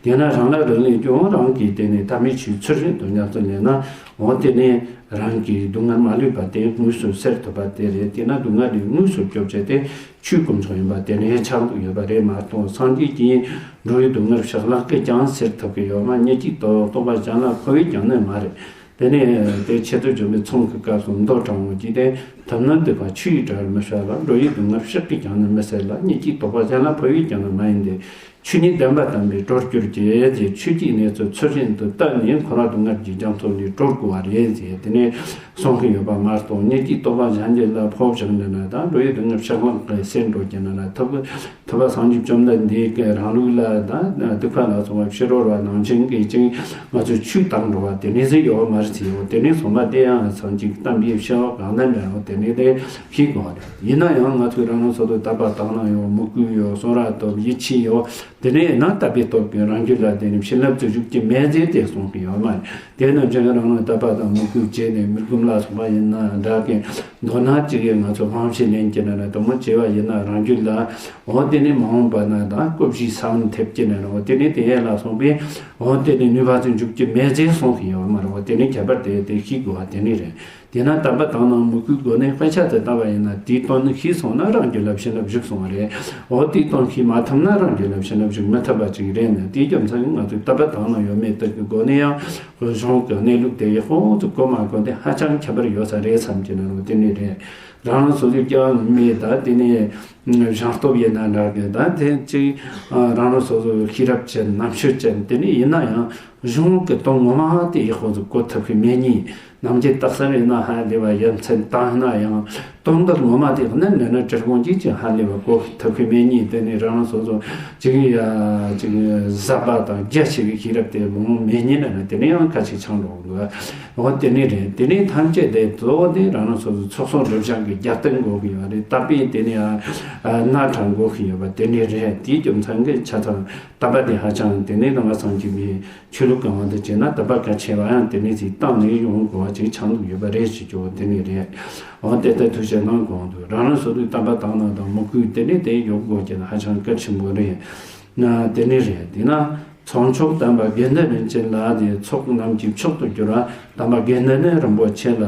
དེས་ན་རང་ལ་རག་ལས་ཀྱང་རང་གིས་དེ་ནས་དམ་པའི་ཆོས་ཚུལ་བཞིན་དུ་ཉམས་སུ་ལེན་ན། འོ་དེ་ནས་རང་གི་སྡུག་བསྔལ་མ་ལུས་པ་དེ་དངོས་སུ་སེལ་ཐུབ་པ་དེ་རེད། དེས་ན་སྡུག་བསྔལ་ལས་དངོས་སུ་སྐྱོབ་བྱེད་དེ་ཆོས་དཀོན་མཆོག་ཡིན་པ་དེ་ནས་ཆགས་འདུག་ཡོད་པ་རེད་མ་གཏོགས། སངས་རྒྱས་ཀྱིས་འགྲོ་བའི་སྡུག་བསྔལ་ཕྱག་ལེན་གྱིས་ཀྱང་སེལ་ཐུབ་ཀྱི་ཡོད་མ། སྙིང་རྗེའི་རྟོག་པ་གཞན་ལ་འཁོར་བས་ཀྱང་ནི་མ་རེད། དེ་ནས་དེ་ཆེད་དུ་བརྗོད་པའི་ཚོམས་ཀྱི་སྐབས་སུ་མདོ་དྲང་བོ་གྱིས་ཏེ། ཐུབ་རྣམས་སྡིག་པ་ཆུ་ཡིས་བྲལ་མི་བྱ་ལ། འགྲོ་བའི་སྡུག་བསྔལ་ཕྱག་གིས་ཀྱང་ནི་མི་སེལ་ལ། སྙིང་རྗེའི་རྟོག་པ་གཞན་ལ་འཁོར་བས་ཀྱང་ནི་མ་ཡིན་ཏེ། ཆོས་ཉིད་བདེན་པ་དམ་པས་གྲོལ་གྱུར་ཅིག་ཅེས་ཆོས་ཀྱི་གནས་ཚུལ་ཚུལ་བཞིན་དུ་བསྟན་ནས་འཁོར་བ་སྡུག་བསྔལ་གྱི་རྒྱ་མཚོ་ལས་གྲོལ་དགོས་པ་རེད་ཅེས་དེ་ནས་གསུངས་ཀྱི་ཡོད་པ་མ་གཏོགས། སྙིང་རྗེའི་རྟོག་པ་གཞན་གྱི་ལ་ཕོག་བཞག་ནས་ན་དང་འགྲོ་བའི་སྡུག་བསྔལ་ཕྱག་ལེན་གྱིས་སེལ་འགྲོ་རྒྱུ་ན་ན་ཐུབ། ཐུབ་པ་སངས་རྒྱས་བཅོམ་ལྡན་འདས་ཀྱིས་རང་ལུགས་ལ་དང་སྡིག་པ་ལ་སོགས་པ་ཕྱི་རོལ་བ་ནང་བཞིན་གྱི་ཅིང་ང་ཚོས་ཆོས་བཏང་འགྲོ་བ་དེ་ནས་ཟིན་ཡོད་མ་རེད་ཟེར་ཡོད། དེ་ནས་སོང་བ་དེ་ཡང་སངས་རྒྱས་བསྟན་པའི་བྱ་བ་གང་ལ་མེད་རུང་དེ་ནས་དེ་ཤེས་དགོས་པ་རེད། ཡིན་ན་ཡང་ང་ཚོས་རང་རང་སོ་སོ་དད་པ་དག་སྣང་ཡོད། མོས་གུས་ཡོད། གསུང་རབ་ཐོབ། ཡིད་ཆེས་ཡོད། དེ་ནས་ཡང་དད་པའི་སྟོབས་ཀྱིས་རང་རྒྱུད་ལ་དེ་ནས་བྱིན་རླབས་ཀྱི་གཞུག་གི་མེ་ཟེར་དེ་གསུངས་ཀྱི་ཡོད་མ་རེད། དེ་རྣམས་ཀྱང་རང་རང་དད་པ་དང་མོས་གུས་བྱས་ནས་མི་རྒོམ་ལ་སོགས་པ་ཡིན་ན་འདྲ་གི། མདོར་ན་ཅིག་ཡང་ང་ཚོ་སློབ་ཁྲིད་ལེན་གྱི་ན་ན་དུ་མོ་བྱས་པ་ཡིན་ན་རང་རྒྱུད་ལ། འོ་དེ་ནས་མ་འོངས་པ་ན་དང་སྐུ་བཞིའི་ས་བོན་ཐེབས་ཀྱི་ན་ན། འོ་དེ་ནས་དེ་ཡན་ལ་སོགས་པས་འོ་དེ་ནས་ནུས་པ་ཚོ་འཇུག་རྒྱུ་མེད་ཟེར་གསུངས་ཀྱི་ཡོད་མ་རེད། འོ་དེ་ནས་ཁྱད་པར་དེ་དེ་ཤེས་དགོས་པ་དེ་ནས་རེད། དེས་ན་དད་པ་དག་སྣང་མོས་གུས་སྒོ་ནས་དཔེ་ཆ་དེ་ལྟ་བ་ཡིན་ན་དེའི་དོན་ནི་ཤེས་སོང་ན་རང་རྒྱུད་ལ་བྱིན་རླབས་ཞུགས་སོང་བ་རེད། འོ་དེའི་དོན་ཤེས་མ་ཐུབ་ན་རང་རྒྱུད་ལ་བྱིན་རླབས་ཞུགས་མི་ཐུབ་པ་ཅིག་རེད་ནས། དེའི་རྒྱུ་མཚན་ང་ཚོས་དད་པ་དག་སྣང་ཡོད་མེད་དག་གི་སྒོ་ནས་ཡང་གཞུང་གི་གནས་ལུགས་དེ་ཡག་པོ་ཚོ་གོ་མ་གོ་དེ་ཧ་ཅང་ཁྱད་པར་ཡོད་ས་རེད་བསམ་གྱི་ན་རུང་དེ་ནས་རེད། རང་རང་སོ་སོའི་སྐྱེ་བ་སྔོན་མའི་ད་དེ་ནས་སྦྱངས་སྟོབས་ཡིན་ན་འདྲ་གི་ད་དེ་ཅིག་རང་རང་སོ་སོའི་ཤེས་རབ་ཅན་རྣམ་དཔྱོད་ཅན་དེ་ནས་ཡིན་ན་ཡང་གཞུང་གི་དོན་ངོ་མ་དེ་ཡག་པོ་ཚོ་གོ་ཐུབ་ཀྱི་མེད་ཉིན། ནམ་རྒྱུན་རྟགས་གསལ་ཡིན་ན་ཧ་ལས་པ། ཡ་མཚན་བཏང་ན་ཡང་དོན་དག་ངོ་མ་དེ་ནི་འདྲ་ན་དྲིལ་གོང་ཅིག་ཅིག་ཧ་ལས་པ་གོ་ཐུབ་ཀྱི་མེད་ཉིན། དེ་ནི་རང་སོ་སོ་ཅིག་ཡ་ཅིག་ཟབ་པ་དང་རྒྱ་ཆེ་བའི་ཤེས་རབ་དེ་མང་མེད་ཉིན་ན་ནི་དེ་ནི་ཡང་ཁ་ཅིག་ཆང་འགྲོ་འདུག་འོ་དེ་ནི་རེད། དེ་ནི་ཐམས་ཅད་དེ་གཙོ་བོ་དེ་རང་རང་སོ་སོ་ཚོགས་གསོག་སྒྲིབ་སྦྱང་གི་རྒྱབ་རྟེན་དགོས་ཀྱི་ཡོད་རེད། དད་པས་དེ་ནི་ཡང་སྣ་དྲངས་དགོས་ཀྱི་ཡོད་པ་དེ་ནི་རེད། དེའི་རྒྱུ་མཚན་གྱིས་ཆ་ཚང་དད་པ་དེ་ཧ་ཅང་དེ་ནི་རང་ང་སངས་རྒྱས་པའི་ཆོས་ལུགས་གང་བ་དུ་བྱས་ན་དད་པ་གལ་ཆེ་བ་ཡང་དེ་ནས་ཅིག་བཏང་ནས་ཡོང་དགོས་པ་ཅིག་ཆགས་འདུག་ཡོད་པ་རེད་ཅེས་ཀྱང་དེ་ནས་རེད། འོ་དེ་ལྟར་ཐུགས་བཞེད་གནང་དགོས་འདུག་རང་རང་སོ་སོའི་དད་པ་དག་སྣང་དང་མོས་གུས་དེ་ནས་དེ་ཡོད་དགོས་ཀྱི་ན་ཧ་ཅང་གལ་ཆེན་པོ་རེད། ན་དེ་ནས་རེད། དེས་ན་ཚོགས་མཆོག་དམ་པ་དགེ་འདུན་རིན་ཆེན་ལ་དེ་ཚོགས་རྣམས་ཀྱི་མཆོག་ཏུ་གྱུར་པ་དམ་པ་དགེ་འདུན་ནི་རིན་པོ་ཆེ་ལ།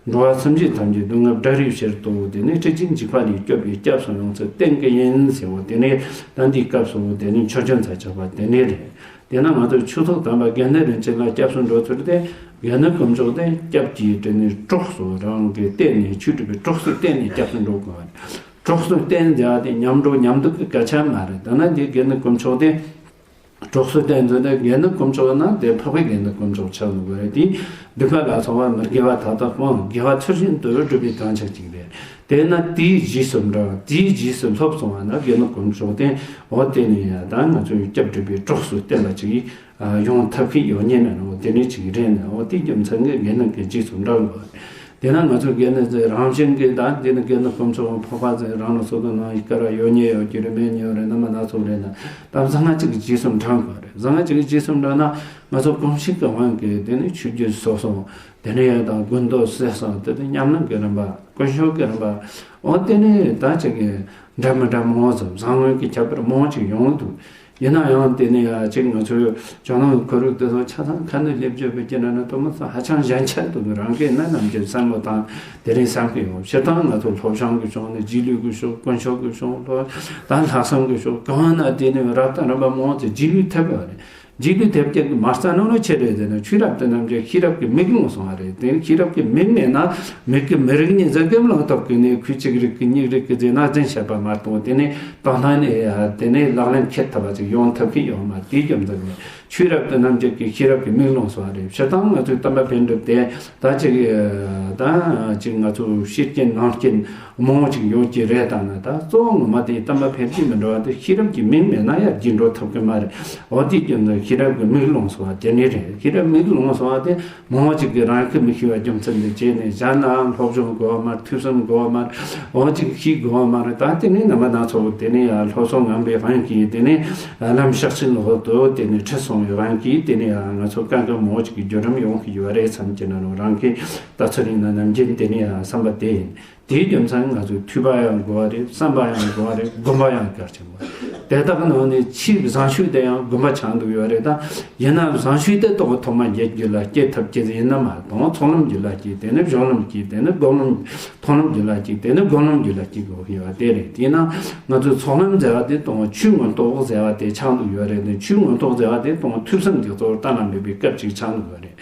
འགྲོ་བ་སེམས་ཅན་ཐམས་ཅད་སྡུག་བསྔལ་བྲལ་བའི་ཕྱིར་དུ་དེ་ནས་སྲིད་ཞིའི་འཇིགས་པ་ལས་སྐྱོབ་པའི་སྐྱབས་སུ་ཡོང་ཚུལ་བསྟན་གྱི་ཡིན་ཟེར་བ་དེ་ནས་ད་འདིའི་སྐབས་སུ་དེ་ནས་མཆོད་བརྗོད་མཛད་ཆོག་པ་དེ་ནས་རེད། དེས་ན་ང་ཚོ་ཆོས་ཚོགས་དམ་པ་དགེ་འདུན་རིན་ཆེན་ལ་སྐྱབས་སུ་འགྲོ་ཚུལ་དེ། དགེ་འདུན་དཀོན་མཆོག་དེ་སྐྱབས་ཀྱི་དེ་ནས་གྲོགས་སུ་རང་གི་བསྟེན་ནས་ཆོས་སྒྲུབ་པའི་གྲོགས་སུ་བསྟེན་ནས་སྐྱབས་སུ་འགྲོ་དགོས་པ་རེད། གྲོགས་སུ་བསྟེན་བྱ་དེ་མཉམ་འགྲོ་མཉམ་འདུག་གི་སྐད་ཆ་མ་རེད། ད་ན་དེ་དགེ་འདུན་དཀོན་མཆོག་དེ། གྲོགས་སུ་བསྟེན་ཚུལ་དེ་དགེ་འདུན་དཀོན་མཆོག་ན་དེ་འཕགས་པའི་དགེ་འདུན་དཀོན་མཆོག་ཆགས་འདུག་པ་རེད། དེས་སྡིག་པ་ལ་སོགས་པ་མི་དགེ་བ་མཐའ་དག་སྤོང་། དགེ་བ་ཚུལ་བཞིན་དུ་སྒྲུབ་པའི་གང་ཆགས་ཅིག་རེད། དེས་ན་དེའི་རྗེས་སུ་འབྲང་། དེའི་རྗེས་སུ་སློབ་སོང་བ་ན་དགེ་འདུན་དཀོན་མཆོག་དེ་འོ་དེ་ནས་ཡང་ད་ང་ཚོའི་སྐྱབས་སྒྲུབ་པའི་གྲོགས་སུ་བསྟེན་པ་ཅིག་ཡོང་ཐབས་ཤེས་ཡོད་ཉེན་ན་འོ་དེ་ནས་ཅིག་རེད་ན་འོ་དེའི་རྒྱུ་མཚན་གྱིས་དགེ་འདུན་གྱི་རྗེས་སུ་འབྲང་དགོས། དེས་ན་ང་ཚོ་དགེ་འདུན་ཚོས་རང་བཞིན་གྱིས་ད་འདི་ནི་དགེ་འདུན་དཀོན་མཆོག་འཕགས་པ་ཚོས་རང་ལ་སོ་སོ་ནང་ཡི་སྐལ་བ་ཡོད་ཉེན་ཡོད་ཀྱི་རེད། མེད་ཉེན་ཡོད་རེད། རྣམ་པ་སྣ་ཚོགས་རེད་ན་ད་བཟང་ང་གཅིག་གི་རྗེས་སུ་འབྲང་དགོས་རེད། བཟང་ང་གཅིག་གི་རྗེས་སུ་འབྲང་ན་ང་ཚོ་གོམས་གཤིས་ཀྱི་དབང་གིས་དེ་ནི་ཆོས་བརྒྱུད་སོ་སོ་དེ་ནས་ཡང་དང་དགོན་སྡོད་ཟེར་སོང་དེ་དུ་ཉམས་ལེན་གྱི་རིམ་པ་དཀོན་མཆོག་གི་རིམ་པ་འོ་དེ་ནས་ད་ཅིག་གི་འདྲ་མི་འདྲ་མང་ཙམ་བཟང་ངན་གྱི་ཁྱད་པར་མང་ཅིག་ཡོང་གི་འདུག་ཡིན་ན་ཡང་དེ་ནས་ཡ་གཅིག་ང་ཚོའི་ཇོ་ནང་གི་ཁོར་ཡུག་དེ་ཚོ་ཆ་ཚང་ཁ་ནས་སླེབས་བརྗོད་པའི་སྐྱེ་ན་ན་དུ་མ་ཚོ་ཧ་ཅང་གཞན་ཆ་འདུག་རང་གིས་ན་ནམ་རྒྱུན་བསམ་བློ་བཏང་དེ་རིང་བསམ་གི་ཡོང་། སྤྱིར་བཏང་ང་ཚོ་སློབ་སྦྱོང་གི་ཕྱོགས་ནས་རྗེས་ལུས་ཀྱི་ཕྱོགས་དཀོན་མཆོག་གི་ཕྱོགས་ལོ་ད་ལྷག་བསམ་གྱི་ཕྱོགས་གང་ན་དེ་ནས་རབ་དང་རིམ་པ་མང་ཙམ་རྗེས་ལུས་ཐེབས་པ་རེད། འཇིག་རྟེན་ཐེབས་ཀྱི་མ་རྩ་ནོ་ནོ་ཆེ་རེད་ཟེར་ན། ཆོས་རབ་ཏུ་རྣམ་འབྱེད་ཤེས་རབ་ཀྱི་མིག་ལོང་སོང་བ་རེད། དེ་ཤེས་རབ་ཀྱི་མིག་མེད་ན་མིག་གི་མི་རིག་ཉིད་ཟེར་གི་ལོང་ཐོབ་གི་ནས། ཁོས་གཅིག་རིག་གི་གཉིས་རིག་གི་ཟེར་ན་རྫུན་བཤད་པ་མ་གཏོགས། དེ་ནས་དང་ཐང་ནས་དེ་ནས་ལག་ལེན་འཁེལ་ཐུབ་པ་ཅིག་ཡོང་ཐུབ་ཀྱི་ཡོད་མ་རེད། དེའི་རྒྱུ་མཚན་ནས་ཆོས་རབ་ཏུ་རྣམ་འབྱེད་ཀྱི་ཤེས་རབ་ཀྱི་མིག་ལོང་སོང་བ་རེད། སྤྱིར་བཏང་ང་ཚོའི་དམ་པ་པཎ་གྲུབ་དེ་ད་ཅིག་ད་ཅིག་ང་ཚོ་ཕྱི་རྐྱེན་ནང་རྐྱེན་མང་བོ་ཅིག་ཡོད་ཀྱི་རེད། ད་ནི་ད་གཙོ་བོ་ངོ་མ་དེ་དམ་པ་ཕལ་ཆེར་མི་འགྲོ་བ་དེ་ཤེས་རབ་ཀྱི་མིག་མེད་ན་ཡར་རྒྱས་འགྲོ་ཐུབ་ཀྱི་མ་རེད། འོ་དེའི་རྒྱུ་མཚན་ཤེས་རབ་ཀྱི་མིག་ལོང་སོང་བ་དེ་ནས་རེད། ཤེས་རབ་མིག་ལོང་སོང་བ་དེ་མང་བ་ཅིག་གིས་རང་གིས་མི་ཤེས་པ་རྒྱུ་མཚན་དེ་བྱས་ནས་གཞན་ལའང་སློབ་སྦྱོང་དགོས་པ་མ་རེད། ཐོས་བསམ་དགོས་པ་མ་རེད། འོ་ཅིག་ཤེས་དགོས་པ་མ་རེད། ད་དེ་ནས་རྣམ་པ་སྣ་ཚོགས་དེ་ནས་ཡང་སློབ་གསོ་ངན་པའི་དབང་གིས། དེ་ནས་ལམ་ཤག་ཤིན་འོག་ཏུ་དེ་ནས་ཁྲིད་སོང་བའི་དབང་གིས། དེ་ནས་ཡང་ང་ཚོ་གང་གི་མང་བོ་ཅིག་གི་བརྒྱུད་རིམ་ཡོང་གི་ཡོད་རེད་བསམ་གྱི་ན་རུང་། རང་གི་ལྟ་ཚུལ་ཡིན་ན་ནམ་རྒྱུན་དེ་ནས་ཡང་བསམ་པ་དེ་ཡིན། དེའི་རྒྱུ་མཚན་ང་ཚོས་ཐོས་པ་ཡང་དགོས་པ་རེད། བསམ་པ་ཡང་དགོས་པ་རེད། སྒོམ་པ་ཡང་གལ་ཆེན་པོ་རེད། དེ་དག་ནང་ནས་ཆེས་བཟང་ཤོས་དེ་ཡང་སྒོམ་པ་ཆགས་འདུག་ཡོད་རེད། ད་ཡིན་ན་བཟང་ཤོས་དེ་ཐོག་ཐོག་མ་རྒྱུད་ལ་སྐྱེ་ཐུབ་ཀྱི་ཡིན་ན་མ་གཏོགས། ཚོགས་ལམ་རྒྱུད་ལ་སྐྱེས། དེ་ནས་སྦྱོར་ལམ་སྐྱེས། དེ་ནས་སྒོམ་ལམ། མཐོང་ལམ་རྒྱུད་ལ་སྐྱེས། དེ་ནས་སྒོམ་ལམ་རྒྱུད་ལ་སྐྱེ་དགོས་ཡོད་པ་དེ་རེད། དེས་ན་ང་ཚོས་ཚོགས་ལམ་ཟེར་བ་དེ་དང་ཆོས་མངོན་རྟོགས་ཟེར་བ་དེ་ཆགས་འདུག་ཡོད་རེད། དེ་ཆོས་མངོན་རྟོགས་ཟེར་བ་དེ་དང་ཐོས་བསམ་གྱི་གཙོ་བོར་གཏན་ལ་འབེབས་པའི་སྐབས་ཅིག་ཆགས་འདུག་ཡོད་རེད།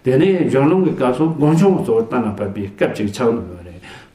དེ་ནས་སྦྱོར་ལམ་གྱི་སྐབས་སུ་སྒོམ་བྱུང་གཙོ་བོར་གཏན་ལ་ཕབ་པའི་སྐབས་ཅིག་ཆགས་འདུག་ཡོད་རེད།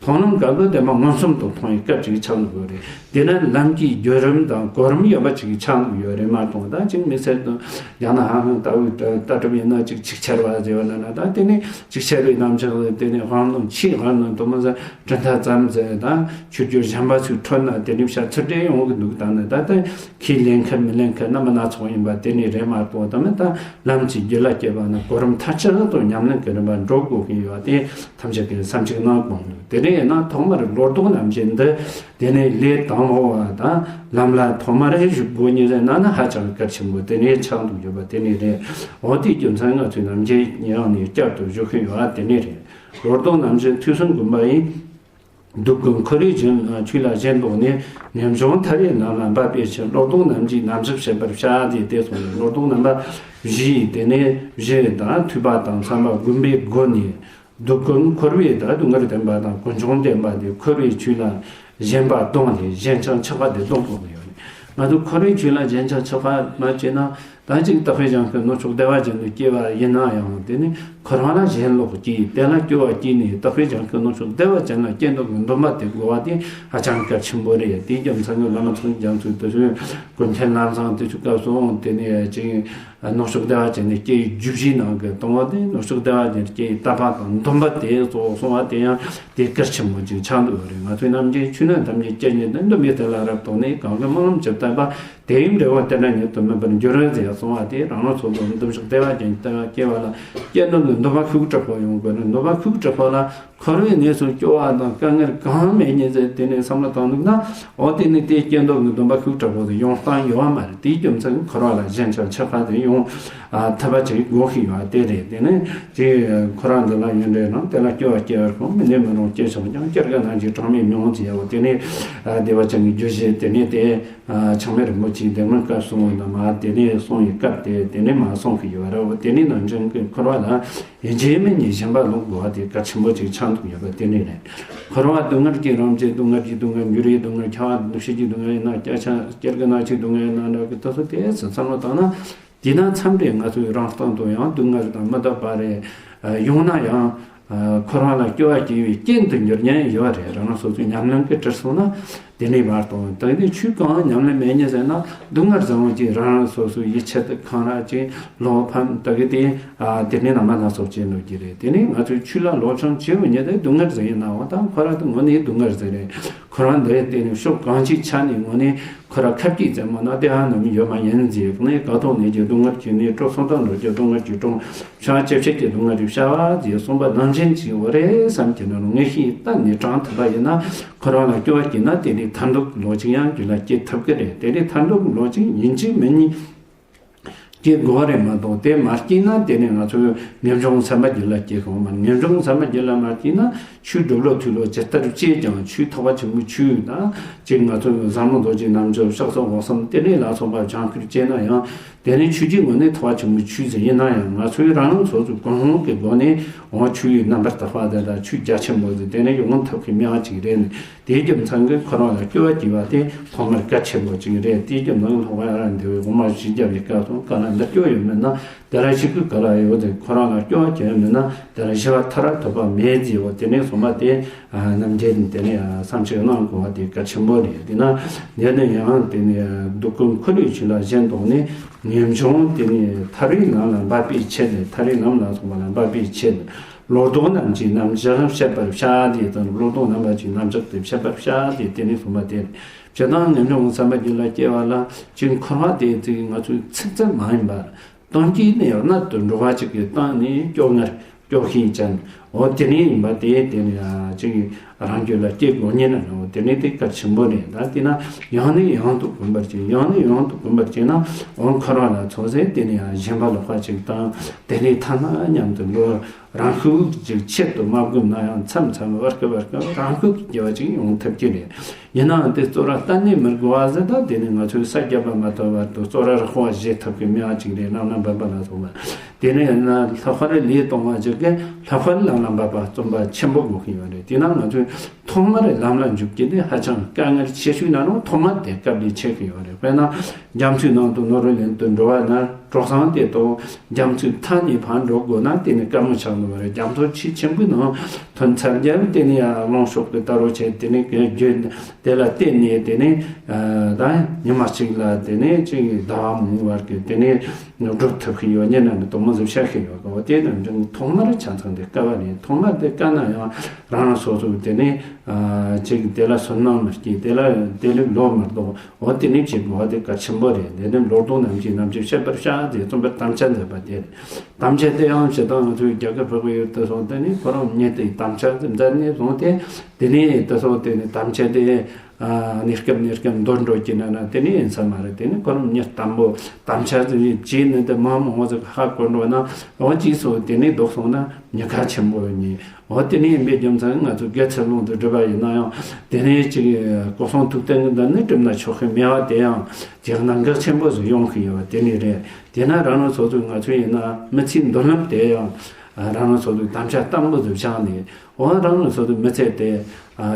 མཐོང་ལམ་སྐབས་སུ་བདེན་པ་མངོན་སུམ་དུ་མཐོང་བའི་སྐབས་ཅིག་ཆགས་འདུག་ཡོད་རེད། དེས་ན་ལམ་གྱི་བརྒྱུད་རིམ་དང་གོ་རིམ་ཡོད་པ་ཅིག་ཆགས་འདུག་ཡོད་རེད་མ་གཏོགས། ད་ཅིག་དམིགས་བསལ་དུ་ཡང་ན་ཧ་ཧང་ལྟ་བུའི་ལྟ་གྲུབ་ཡིན་ན་ཅིག་ཆིག་ཆར་བ་ཟེར་བ་ལ་ན། ད་དེ་ནས་ཆིག་ཆར་བའི་རྣམ་གཞག་ལ་དེ་ནས་དབང་ལུང་ཆེས་དབང་ལུང་དུ་མ་ཟ་གྲུབ་མཐའ་ཙམ་ཟེར། ད་ཆོས་བརྒྱུད་གཞན་པ་ཚོས་འཕྲོད་ན་དེ་ནས་བཤད་ཚུལ་འདྲ་ཡོང་གི་འདུག་ད་ནི་ད་ལྟ་ཁས་ལེན་མཁན་མི་ལེན་མཁན་རྣམ་པ་སྣ་ཚོགས་ཡིན་པ་དེ་ནས་རེད་མ་གཏོགས། ད་མི་ད་ལམ་གྱི་རྒྱུད་ལ་སྐྱེས་པ་ན་གོ་རིམ་མཐར་ཕྱིན་དུ་ཉམས་ལེན་གྱི་རིམ་པ་འགྲོ་དགོས་ཀྱི་ཡོད་པ་དེ་ཐམས་ཅད་ཀྱིས་བསམ་གཞིག་གནང་དགོས་འདུག་དེ་ནས་ཡིན་ན་ཐོག་མར་ལོ་ཏོག་རྣམ་བཞི་འདི་དེ་ནས་ལས་དང་པོ་བ་དང་ལམ་ལ་ཐོག་མར་ཞུགས་དགོས་ཉེ་ཟེར་ན་ན་ཧ་ཅང་གལ་ཆེན་པོ་དེ་ནས་ཆགས་འདུག་ཡོད་པ་དེ་ནས་རེད། འོ་དེའི་རྒྱུ་མཚན་ང་ཚོས་ནམ་རྒྱུན་ཡང་ནས་བསྐྱར་དུ་ཞུ་གི་ཡོད་པ་དེ་ནས་རེད། ལོ་ཏོག་རྣམ་བཞི་ཐོས་བསམ་སྒོམ་པ་ཡིས། སྡུག་ཀུན་འཁོར་བའི་རྒྱུ་ཆོས་ལ་ཞེན་ལྡོག་ནས། ངེས་འབྱུང་ཐར་པའི་ལམ་ལ་འབད་པའི་ཕྱིར། ལོ་ཏོག་རྣམ་བཞིའི་རྣམ་གཞག་བཤད་པར་བྱ་སྟེ། དེ་གསུངས་ནས་ལོ་ཏོག་རྣམ་པ་བཞི་ཡི་དེ་ནས་བཞི་དང་ཐོས་པ་དང་བསམ་པ་སྒོམ་པའི་སྒོ་ནས། སྡུག་ཀུན་འཁོར་བའི་ད་སྡུག་བསྔལ་བདེན་པ་དང་ཀུན་འབྱུང་བདེན་པ་དེ་འཁོར་བའི་ཆོས་ལ་ཞེན་པ་བསྡོམས་ནས་ཞེན་ཆགས་ཆགས་པ་དེ་བསྡོམས་དགོས་ཀྱི་ཡོད་རེད། ང་ཚོ་འཁོར་བའི་ཆོས་ལ་ཞེན་ཆགས་ཆགས་པ་མ་བྱས་ན། ད་ཅིག་རྟག་པའི་སྦྱང་ཁུ་ནུབ་ཕྱོགས་བདེ་བ་ཅན་དུ་སྐྱེ་བ་ཡིན་ན་ཡང་། དེ་ནི་འཁོར་བ་ལ་ཞེན་ལོག་སྐྱེས། དེ་ལ་སྐྱོ་བ་སྐྱེས་ནས་རྟག་པའི་སྦྱང་ཁུ་ནུབ་ཕྱོགས་བདེ་བ་ཅན་ལ་སྐྱེ་འདོད་ཀྱི་འདུན་པ་དེ་དགོས་པ་དེ་ཧ་ཅང་གལ་ཆེན་པོ་རེད། དེའི་རྒྱུ་མཚན་གྱིས་བླ་མ་ཚོའི་རྒྱ་མཚོའི་དུས་སུ་ཀུན་མཁྱེན་ལམ་བཟང་དེ་ཚོའི་སྐབས་སུ་དེ་ནས་ཅིག་ནུབ་ཕྱོགས་བདེ་བ་ཅན་དུ་སྐྱེ་བའི་བརྒྱུད་བཞིའི་ནང་གི་དང་པོ་དེ་ནུབ་ཕྱོགས་བདེ་བ་ཅན་དུ་སྐྱེ་བའི་དད་པ་དང་འདུན་པ་དེ་གཙོ་བོ་གསུངས་པ་དེ་ཡང་དེ་གལ་ཆེན་པོ་ཅིག་ཆགས་འདུག་རེད། ང་ཚོའི་རྣམ་འབྱེད་ཆོས་ནི་ཐམས་ཅད་སྐྱེ་མྱི་དང་། འདུན་པའི་གཏེར་ལ་རབ་རྟོགས་ནས། གང་གི་སྨོན་ལམ་ཇི་ལྟར་བཏབ། དེ་ཡི་འབྲས་བུ་དེ་འདྲ་ཉིད་དུ་སྨིན་པར་འགྱུར་ཟེར་གསུངས་པ་དེ། རང་རང་སོ་སོ་ནུབ་ཕྱོགས་བདེ་བ་ཅན་དུ་སྐྱེ་བ་ལ་སྐྱེ་འདོད་ཀྱི་འདུན་པ་ཤུགས་དྲག་པོ་ཡོང་དགོས་ན། འདུན་པ་ཤུགས་དྲག་པོ་ལ་འཁོར་བའི་གནས་སུ་སྐྱོ་བ་དང་དཀའ་ངལ་གང་མེད་ཉིད་ཟེར་དེ་ནས་བསམ་བློ་བཏང་འདུག་ན། འོ་དེ་ནི་དེ་སྐྱེ་འདོད་ཀྱི་འདུན་པ་ཤུགས་དྲག་པོ་དེ་ཡོང་སྟངས་ཡོད་པ་མ་རེད། དེའི་རྒྱུ་མཚན་འཁོར་བ་ལ་ཞེན་ཆགས་ཆགས་པ་དེ་ཡོང་ཐུབ་པ་ཅིག་དགོས་ཀྱི་ཡོད་པ་དེ་རེད། དེ་ནས་དེ་འཁོར་བ་འདི་ལ་ཡོན་ཏན་རྣམས། དེ་ལ་སྐྱོ་བ་སྐྱེ་བར་ཤོག་མི་ནུས་མི་རུང་སྐྱེས་ཤིང་ཀྱང་། སྐྱེ་རྒ་ན་འཆིའི་གྲངས་མེད་མྱོང་ཟེར་བ་དེ་ནས་བདེ་བ་ཅན་གྱི་རྒྱུ་བཞི་དེ་ནས་དེ། ཨ། ཆགས་མེད་རིན་པོ་ཆེའི་སྡེ་སྣོད་སྐབས་གསུངས་པ་དང་མ། དེ་ནས་གསུངས་པའི་སྐབས་དེ། དེ་ནས་མ་གསུངས་ཀྱི་ཡོད་རེད། འོ་དེ་ནས་ནམ་རྒྱུན་གྱི་འཁོར་བ་ལ་ཡིན་གཅིག་མིན་གཉིས་ཞེན་པ་ལོག་དགོས་པ་དེ་གལ་ཆེན་པོ་ཅིག་ཆགས་འདུག་ཡོད་པ་དེ་ནས་རེད། འཁོར་བ་སྡུག་བསྔལ་གྱི་རང་བཞིན། སྡུག་བསྔལ་གྱི་སྡུག་བསྔལ། འགྱུར་བའི་སྡུག་བསྔལ། འཁྱག་པ་འདུ་ཤེས་ཀྱི་སྡུག་བསྔལ་ཡིན་ན། སྐྱེ་ཆ་སྐྱེ་རྒ་ན་འཆིའི་སྡུག་བསྔལ་ཡིན་ན་འདྲ་གི་དེ་ཚོ་དེ་ཚོ་བསམ་བློ་བཏང་ན། དེས་ན་མཚམས་རེ་ང་ཚོའི་རང་སྟེང་དུ་ཡང་སྡུག་བསྔལ་དང་མི་ལྡོག་པ་རེ་ཡོང་ན་ཡང་། འཁོར་བ་ལ་སྐྱོ་བ་སྐྱེ་བའི་རྐྱེན་དུ་འགྱུར་ཉེན་ཡོད་རེད། རང་རང་སོ་སོའི་ཉམས་ལེན་གྱིས་བྲིས་སོང་ན་དེ་ནས་བར་དང་། དེ་ནས་ཆོས་གང་ཉམས་ལེན་མེད་ཉེན་ཟེར་ན། སྡུག་བསྔལ་བཟང་བོ་ཅིག་རང་རང་སོ་སོའི་ཡིད་ཆེས་དུ་འཁང་ར་ཅིག་བློ་ཕམ་དག་གི་དེ། ཨ། དེ་ནས་རྣམ་པ་སྣ་ཚོགས་སྐྱེ་འགྲོ་གི་རེད། དེ་ནས་ང་ཚོས་ཆོས་ལ་སློབ་སྦྱོང་བྱེད་འོས་ཉེན་དེ་སྡུག་བསྔལ་ཟེར་ཡིན་ནའང་། ད་འཁོར་བ་དེ་དངོས་གནས་སྡུག་བསྔལ་ཟེར་རེད། འཁོར་བ་འདི་དེ་ནི་ཕྱོགས་གང་ཅིའི་ཆ་ནས་དངོས་གནས་འཁོར་བ་ཁ་གྱེས་ཙམ་མ་ན་དེ་ཧ་ནམ་ཡོད་མ་ཡིན་ཟེར། གནས་གང་ཐོག་ནས་ཀྱི་སྡུག་བསྔལ་གྱི་གནས། གྲོགས་སོང་དང་འགྲོགས་ཀྱི་སྡུག་བསྔལ་གྱི་གྲོང་། ཕྱོགས་ཅི་ཕྱེད་ཀྱི་སྡུག་བསྔལ་གྱི་བྱ་བ་ཟེར་གསུངས་པ་ནང་བཞིན་གྱི་འོ་རེད་བསམ་གྱི་ན་རུང་། ངེས་ཤེས་གཏན་ནས་དྲངས་ཐུབ་པ་ཡིན་ན། འཁོར་བ་ལ་སྐྱོ་བ་སྐྱེས་ན་དེ་ནས་ཐར་འདོད་ཀྱི་བློ་ཅིག་ཡང་རྒྱུད་ལ་སྐྱེ་ཐུབ་ཀྱི་རེད། དེ་ནས་ཐར་འདོད་ཀྱི་བློ་ཅིག་ཡིན་གཅིག་མིན་གཉིས་སྐྱེ་དགོས་པ་རེད་མ་གཏོགས། དེ་མ་སྐྱེས་ན་དེ་ནས་ང་ཚོའི་ངེས་འབྱུང་སེམས་པ་རྒྱུད་ལ་སྐྱེ་གི་ཡོད་མ་རེད། ངེས་འབྱུང་སེམས་པ་རྒྱུད་ལ་མ་སྐྱེས་ན། ཆོས་སྒྲུབ་ལུགས་ཐོས་ལུགས་ཇི་ལྟར་བྱས་ཀྱང་། ཆོས་ཐེག་པ་ཆེན་པོའི་ཆོས་དང་ཅིག་ང་ཚོའི་ཟབ་མོ་རྡོ་རྗེ་རྣམ་དཔྱོད། ཕྱག་རྩལ་འོད་གསུམ་དེ་འདྲའི་ལ་སོགས་པ་སྦྱང་ཁུལ་བྱས་ན་ཡང་། དེ་ནས་ཆོས་ཀྱི་ངོས་ནས་ཐེག་པ་ཆེན་པོའི་ཆོས་ཟེར་ཡིན་ན་ཡང་། ང་ཚོའི་རང་རང་སོ་སོའི་ཀུན་སློང་གི་སྒོ་ནས་འོ་ཆོས་ཡི་རྣམ་པར་དག་པ་དེ་དང་ཆོས་རྒྱ་ཆེན་པོ་ཟེར་དེ་ནས་ཡོང་ཐབས་ཀྱི་སྨྲ་བ་ཅིག་རེད། ནས་དེའི་རྒྱུ་མཚན་གྱིས་འཁོར་བ་ལ་སྐྱོ་བ་སྐྱེ་བ་དེ་ཐོག་མར་གལ་ཆེན་པོ་ཅིག་རེད། དེའི་རྒྱུ་མཚན་ལྷག་པར་འདས་པའི་དབུ་མ་བཞི་བརྒྱ་པའི་སྐབས་སུ་བཀའ་ལ། ལ་སྐྱོ་ཡོད་མེད་ན། དེ་ལ་ཞིག་གི་ག་ལ་ཡོད་དེ་ཁོ་རང་ལ་སྐྱོ་བ་ཁྱོད་མེད་ན་དེ་ལ་ཞི་བ་ཐར་ཐུབ་པ་མེད་ཟེར་བ་དེ་ནས་སོང་བ་དེ། ཨ་རྣམ་འགྱེད་དེ་ནས་ཨ་བསམ་ཤེས་གནང་དགོས་པ་དེ་གལ་ཆེན་པོ་རེད། དེ་ན་དེ་ནས་ཡང་དེ་ནས་སྡུག་ཀུན་འཁོར་བའི་ཆུ་ལ་བཞེས་བཏང་ནས་ངེས་འབྱུང་དེ་ནས་ཐར་བའི་ལམ་ལ་འབབ་པའི་ཆེད་དུ། ཐར་བའི་ལམ་ལ་སོང་བ་ལ་འབབ་པའི་ཆེད་དུ། བློ་ལྡོག་རྣམས་ཀྱི་རྣམ་གཞག་བཤད་པར་བྱ་སྟེ་དང་། བློ་ལྡོག་རྣམ་པ་ཀྱི་རྣམ་གཞག་དེ་བཤད་པར་བྱ་སྟེ། དེ་ནས་སོང་བ་དེ་རེད། སྤྱིར་བཏང་ངེས་འབྱུང་བསམ་པ་རྒྱུད་ལ་སྐྱེ་བ་ལ་ཅིག་འཁོར་བ་དེ་ཅིག་ང་ཚོའི་ཚིག་རྩལ་མ་ཡིན་པར་དོན་གྱིས་ནི་གནད་དུ་འགྲོ་བ་ཅིག་གི་སྟེང་ནས་སྐྱོ་ངལ་སྐྱོ་ཤས་ཅན། འོ་དེ་ནས་ཡིན་པ་དེ་དེ་ནས་ཅིག་རང་རྒྱུད་ལ་སྐྱེ་དགོས་ཉེན་ན་འོ་དེ་ནས་དེ་གལ་ཆེན་པོ་རེད། ད་དེ་ན་ཡང་ནས་ཡང་དུ་གོམས་པར་བྱེད། ཡང་ནས་ཡང་དུ་གོམས་པར་བྱེད་ན་འོ་འཁོར་བ་ལ་ཚོད་ཟེར་དེ་ནས་ཞེན་པ་ལོག་པ་ཅིག་དང་དེ་ནས་ཐ་ན་མཉམ་དུ་འགྲོ། རང་ཤུགས་ཀྱི་ཆེད་དུ་མ་བསྒོམས་ན་ཡང་མཚམས་མཚམས་བར་སྐབས་བར་སྐབས་རང་ཤུགས་ཀྱིས་སྐྱེ་བ་ཅིག་ཡོང་ཐུབ་ཀྱི་རེད། ཡིན་ནའང་དེ་བཙོ་ར་གཏན་ནས་མི་དགོས་པ་ཟེར། ད་དེ་ནི་ང་ཚོས་ས་བརྒྱབ་པ་མ་ཐོབ་བར་དུ་བཙོ་ར་རག་པ་བཞེས་ཐུབ་ཀྱི་མེད་པ་ཅིག་རེད། ལམ་ལ་འབབ་པ་ལ་སོགས་པ། དེ་ནས་ཡིན་ན་ལྷག་པར་ལས་གཏོང་བ་ཅིག་གིས་ལྷག་པར་ལམ་ལ་འབབ་པ་བརྩོན་པ་ཆེན་པོ་དགོས་ཀྱི་ཡོད་རེད། དེས་ན་ང་ཚོས་ཐོག་མར་ལམ་ལ་འཇུག་རྒྱུ་དེ་ཧ་ཅང་དཀའ་ངལ་ཆེ་ཤོས་ན་རུང་ཐོག་མ་དེ་དཀའ་ལས་ཆེ་གི་ཡོད་རེད། དཔེར་ན་རྒྱ་མཚོའི་ནང་དུ་ནོར་བུ་ལེན་དུ་འགྲོ་བ་ན། གྲོག་ཟངས་དེ་དང་རྒྱ་མཚོའི་མཐའ་ནས་ཕར་འགྲོ་དགོས་ན་དེ་ནི་དཀའ་མོ་ཆགས་འགྲོ་བ་རེད། རྒྱ་མཚོ་ཆེས་ཆེན་པོའི་ནང་ཐོན་ཚར་རྒྱབ་དེ་ནས་ཡང་ལུང་ཕྱོགས་ཀྱི་ད་རུང་བྱས་དེ་ནས་རྒྱུན་དེ་ལ་བརྟེན་ནས་དེ་ནས་ད་ཉི་མ་གཅིག་ལ་དེ་ནས་ཅིག་ཟླ་བ་མང་བར་གྱི་དེ་ནས་འགྲོ་ཐུབ་ཀྱི་ཡོད་ཉེན་ན་ནི་དོགས་མོ་ཟིག་བཤད་ཀྱི་ཡོད་གོ། དེ་ནི་ཐོག་མར་ཆ་ཚང་དེ་དཀའ་བ་རེད། ཐོག་མར་དེ་དཀའ་ན་ཡང་རང་རང་སོ་སོ་དེ་ནས་ཅིག་དེ་ལ་སུན་སྣང་མི་སྐྱེ། དེ་ལ་དེ་ལས་ལོག་མི་ལྡོག་འོ་དེ་ནས་བྱེད་དགོས་པ་དེ་གལ་ཆེན་པོ་རེད། དེ་ནས་བློ་ལྡོག་རྣམས་ཀྱི་རྣམ་བཅད་བཤད་པར་བྱ་ཟེར་བརྩོན་པར་དམ་བཅའ་མཛད་པ་དེ་རེད། དམ་བཅའ་དེ་ཡང་བྱེད་སྟངས་ང་ཚོའི་རྒྱ་གར་འཕགས་པའི་ཡུལ་དུ་སོང་དེ་ནས་ཁོ་རང་ཉིད་དེ་དམ་བཅའ་མཛད་ནས་བཟུང་སྟེ། དེ་ནས་དེ་སོང་དེ་ནས་དམ་བཅའ་དེ་ཨ་གནས་སྐབས་གནས་སྐབས་མདོར་འགྲོ་གི་ན་ན་དེ་ནས་ཡིན་ས་མ་རེད། དེ་ནས་ཁོ་རང་ཉིད་དམ་པོ་དམ་བཅའ་དེ་ནས་བྱས་ནས་དེ་མང་མང་བོ་ཟིག་ཧ་གོ་འགྲོ་ན་འོ་ཅིག་སོང་དེ་ནས་ལྡོག་སོང་ན་ཉེན་ཁ་ཆེན་པོ་ཡོད་ནི། འོ་དེ་ནས་ཡིན་པའི་རྒྱུ་མཚན་ང་ཚོ་དགེ་ཚུལ་སློང་དུ་སྒྲུབ་པ་ཡིན་ན་ཡང་དེ་ནས་ཅིག་སྐུ་གསུང་ཐུགས་རྟེན་གྱི་འདི་ནི་སྒྲུབ་ན་ཆོག་གི་མེད་པ་དེ་ཡང་ཅིག་གནད་འགག་ཆེན་པོ་ཟིག་ཡོང་གི་ཡོད་པ་དེ་ནས་རེད། དེས་ན་རང་རང་སོ་སོའི་ང་ཚོ་ཡིན་ན་མི་ཚེའི་མདུན་ལམ་དེ་ཡང་རང་རང་སོ་སོའི་དམ་བཅའ་བརྟན་པོ་ཟིག་བཞག་ནས་འོ་རང་རང་སོ་སོའི་མི་ཚེ་དེ་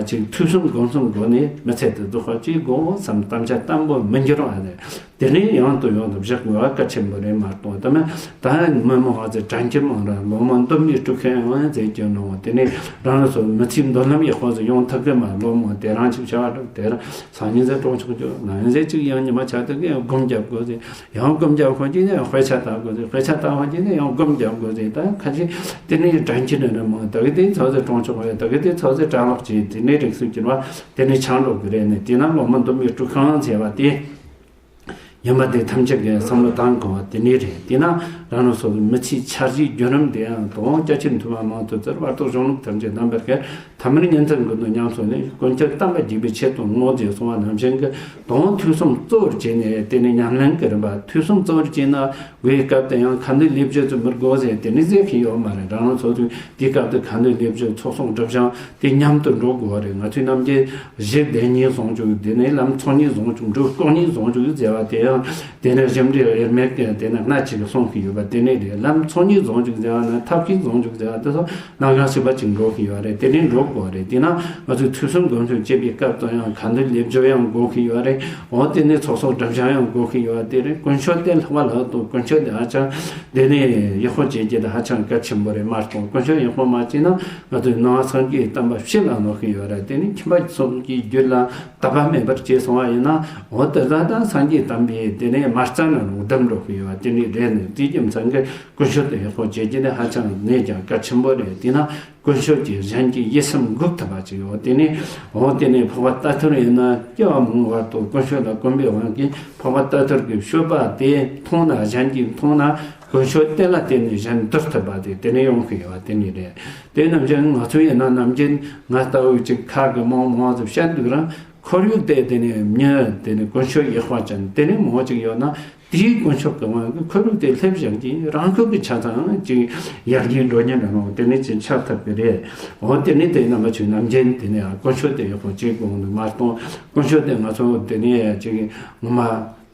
ཅིག་ཐོས་བསམ་སྒོམ་གསུམ་སྒོ་ནས་མི་ཚེ་དེ་རྫོགས་པ་ཅིག་དགོས་བསམ་དམ་བཅའ་བརྟན་པོ་མི་འགྱུར་བ་རེད། དེ་ནས་ཡང་དུ་ཡང་དུ་བཞག་དགོས་པ་གལ་ཆེན་པོ་རེད་མ་གཏོགས་ད་མ་ད་མི་མང་བ་ཚོ་དྲན་གྱི་མང་ར་ལོ་མང་འདུམ་ནས་དཀྲུག་མཁན་ཡང་ཟེར་གྱི་ནོ། དེ་ནས་རང་རང་སོ་མི་ཚེའི་མདུན་ལམ་ཡག་པོ་ཟིག་ཡོང་ཐུབ་གི་མ་ལོ་མང་དེ་རང་ཅིག་བྱ་བ་སྒྲུབ་དེ་ར་སང་ཉིན་ཟེར་གྲོང་ཆོག་ཅོ་ན་ཡང་ཟེར་ཅིག་ཡང་ཉི་མ་ཆག་ཐུབ་གི་ཡང་སྒོམ་རྒྱབ་དགོས་ཟེར་ཡང་སྒོམ་རྒྱབ་ཁོ་ཅིག་ནས་ཡང་དཔེ་ཆ་ལྟ་དགོས་ཟེར་དཔེ་ཆ་ལྟ་ཁོ་ཅིག་ནས་ཡང་སྒོམ་རྒྱབ་དགོས་ཟེར་ད་ཁ་ཅིག་དེ་ནས་དྲན་གྱི་ནི་ར་མང་ད་གི་དེ་ཚོ་ཟེར་གྲོང་ཆོག་བས་ད་གི་དེ་ཚོ་ཟེར་གྲང་ལོག་ཅིག་དེ་ནས་རིགས་སུ་གྱུར་བ་དེ་ནས་ཆང་འགྲོ་གི་རེད་ནས་དེ་ན་ལོ་མང་འདུམ་ཡོད་དཀྲུག་ཁང་ཟེར་བ་དེ། ཡིན་པ་དེ་ཐམས་ཅད་ཀྱིས་བསམ་བློ་བཏང་དགོས་པ་དེ་ནི་རེད། དེས་ན་རང་རང་སོ་སོའི་མི་ཚེའི་འཆར་གཞིའི་བརྒྱུད་རིམ་དེའང་དོན་སྐྱེ་འཆི་འཐོར་བ་མང་དུ་བཙིར་བར་དོ་གཞུང་ལུགས་ཐམས་ཅད་གདམས་པར་བཀལ། ཐ་མར་ཉིན་མཚན་ཀུན་ཏུ་ཉམས་སུ་ལེན། དཀོན་མཆོག་བསྟན་པ་རྒྱས་པའི་ཆེད་དུ་བསྔོ་ཞེས་གསུངས་པ་ནང་བཞིན་གྱི་དོན་ཐོས་བསམ་གཙོ་བོར་བྱས་ནས་དེ་ནི་ཉམས་ལེན་གྱི་རིམ་པ། ཐོས་བསམ་གཙོ་བོར་བྱས་ན་དགོས་པའི་སྐབས་དུ་ཡང་ཁ་འདོན་ལེགས་བརྗོད་ཚོ་མི་དགོས་ཟེར་དེ་ནི་ཟེར་གྱི་ཡོད་མ་རེད། རང་རང་སོ་སོའི་དེའི་སྐབས་དུ་ཁ་འདོན་ལེགས་བརྗོད་ཚོགས་གསོག་སྒྲུབ་སྦྱང་དེ་མཉམ་དུ་འགྲོ་དགོས་པ་རེད། ང་ཚོའི་རྣམ་རྒྱལ་གཞི་བདེ་གཉིས་བཟུང་བཅུག་དེ་ནས་ལམ་ཚོགས་གཉིས་བཟུང་བཅུག་འབྲུག་ལྐོག་གཉིས་བཟུང་བཅུག་ཟེར་བ་དེ་ཡང་དེ་ནས་གཞི་འབྲས་དབྱེར་མེད་ཀྱི་དེ་ནས་སྣ་གཅིག་གསུངས་ཀྱི་ཡོད་པ་དེ་ནས་རེད། ལམ་ཚོགས་གཉིས་བཟུང་བཅུག་ཟེར་བ་ན་ཐབས་ཤེས་བཟུང་བཅུག་ཟེར་བ་དེ་ཚོ་ནང་གང་སྲིད་པ་གཅིག་འགྲོ་གི་ཡོད་རེད། དེ་ནས་འགྲོ་དགོས་རེད། དེས་ན་ང་ཚོས་ཐོས་བསམ་སྒོམ་གསུམ་བྱེད་པའི་སྐབས་སུ་ཡང་ཁ་འདོན་ལེགས་བརྗོད་ཡང་དགོས་ཀྱི་ཡོད་རེད། འོ་དེ་ནས་ཚོགས་གསོག་སྒྲུབ་སྦྱང་ཡང་དགོས་ཀྱི་ཡོད་རེད། དེ་རེད། དཀོན་མཆོག་དེ་ལྷག་པ་ལྷག་ཏུ་དཀོན་མཆོག་དེ་ཧ་ཅང་དེ་ནས་ཡག་པོ་བྱེད་རྒྱུ་དེ་ཧ་ཅང་གལ་ཆེན་པོ་རེད་མ་གཏོགས། དཀོན་མཆོག་ཡག་པོ་མ་བྱས་ན་ང་ཚོའི་ནང་སངས་རྒྱས་བསྟན་པ་ཕྱི་ལ་ལོག་གི་ཡོད་རེད། དེ་ནས་ཁྱིམ་པ་ཚོ་གི་རྒྱུད་ལ་དད་པ་མེད་པར་བྱས་སོང་བ་ཡིན་ན་འོ་དེ་ལ་ད་སངས་རྒྱས་བསྟན་པའི་དེ་ནས་མ་རྩ་ན་ལོག་བསྡམས་འགྲོ་གི་ཡོད་པ་དེ་ནས་རེད། ནས་དེའི་རྒྱུ་མཚན་གྱིས་དཀོན་མཆོག་དེ་ཡག་པོ་བྱེད་རྒྱུ་ནི་ཧ་ཅང་ནས་ཀྱང་གལ་ཆེན་པོ་རེད། དེས་ན་དཀོན་མཆོག་གིས་གཞན་གྱི་ཡིད་སེམས་འགུག་ཐུབ་པ་ཅིག་ཡོད། དེ་ནས་འོ་དེ་ནས་འཕགས་པ་རྟ་ཐུར་ཡིན་ན་སྐྱེ་བ་མང་བར་དུ་དཀོན་མཆོག་ལ་གུས་པའི་དབང་གིས་འཕགས་པ་རྟ་ཐུར་གྱི་སྤྱོད་པ་དེ་མཐོང་ན་གཞན་གྱིས་མཐོང་ན་དཀོན་མཆོག་དེ་ལ་བརྟེན་ནས་གཞན་འདུལ་ཐུབ་པ་དེ་དེ་ནས་ཡོང་གི་ཡོད་པ་དེ་ནས་རེད། དེ་ནམ་བཞིན་ང་ཚོ་ཡིན་ན་ནམ་རྒྱུན་ང་ལྟ་བུ་ཅིག་ཁ་གི་མང་མང་ཙམ་བཤད་འདུག་རང་ཁོར་ཡུག་དེ་དེ་ནས་མྱི་དེ་ནས་དཀོན་མཆོག་ཡག་པ་ཅན་དེ་ནས་མང་ཅིག་ཡོད་ན། དེའི་དཀོན་མཆོག་གི་དབང་གིས་ཁོར་ཡུག་དེ་སླེབས་བཞག་གིན་རང་ཁུལ་གྱི་ཆ་ཚང་ཅིག་ཡར་རྒྱས་འགྲོ་ཉེན་རེད་མོ། དེ་ནས་ཅིག་ཆགས་ཐུབ་ཀྱི་རེད། འོ་དེ་ནས་དེ་རྣམ་པ་ཚོས་ནམ་རྒྱུན་དེ་ནས་དཀོན་མཆོག་དེ་ཡག་པོ་ཅིག་དགོངས་ནས་མ་གཏོང་། དཀོན་མཆོག་དེ་ང་ཚོ་དེ་ནས་ཅིག་ངོ་མ་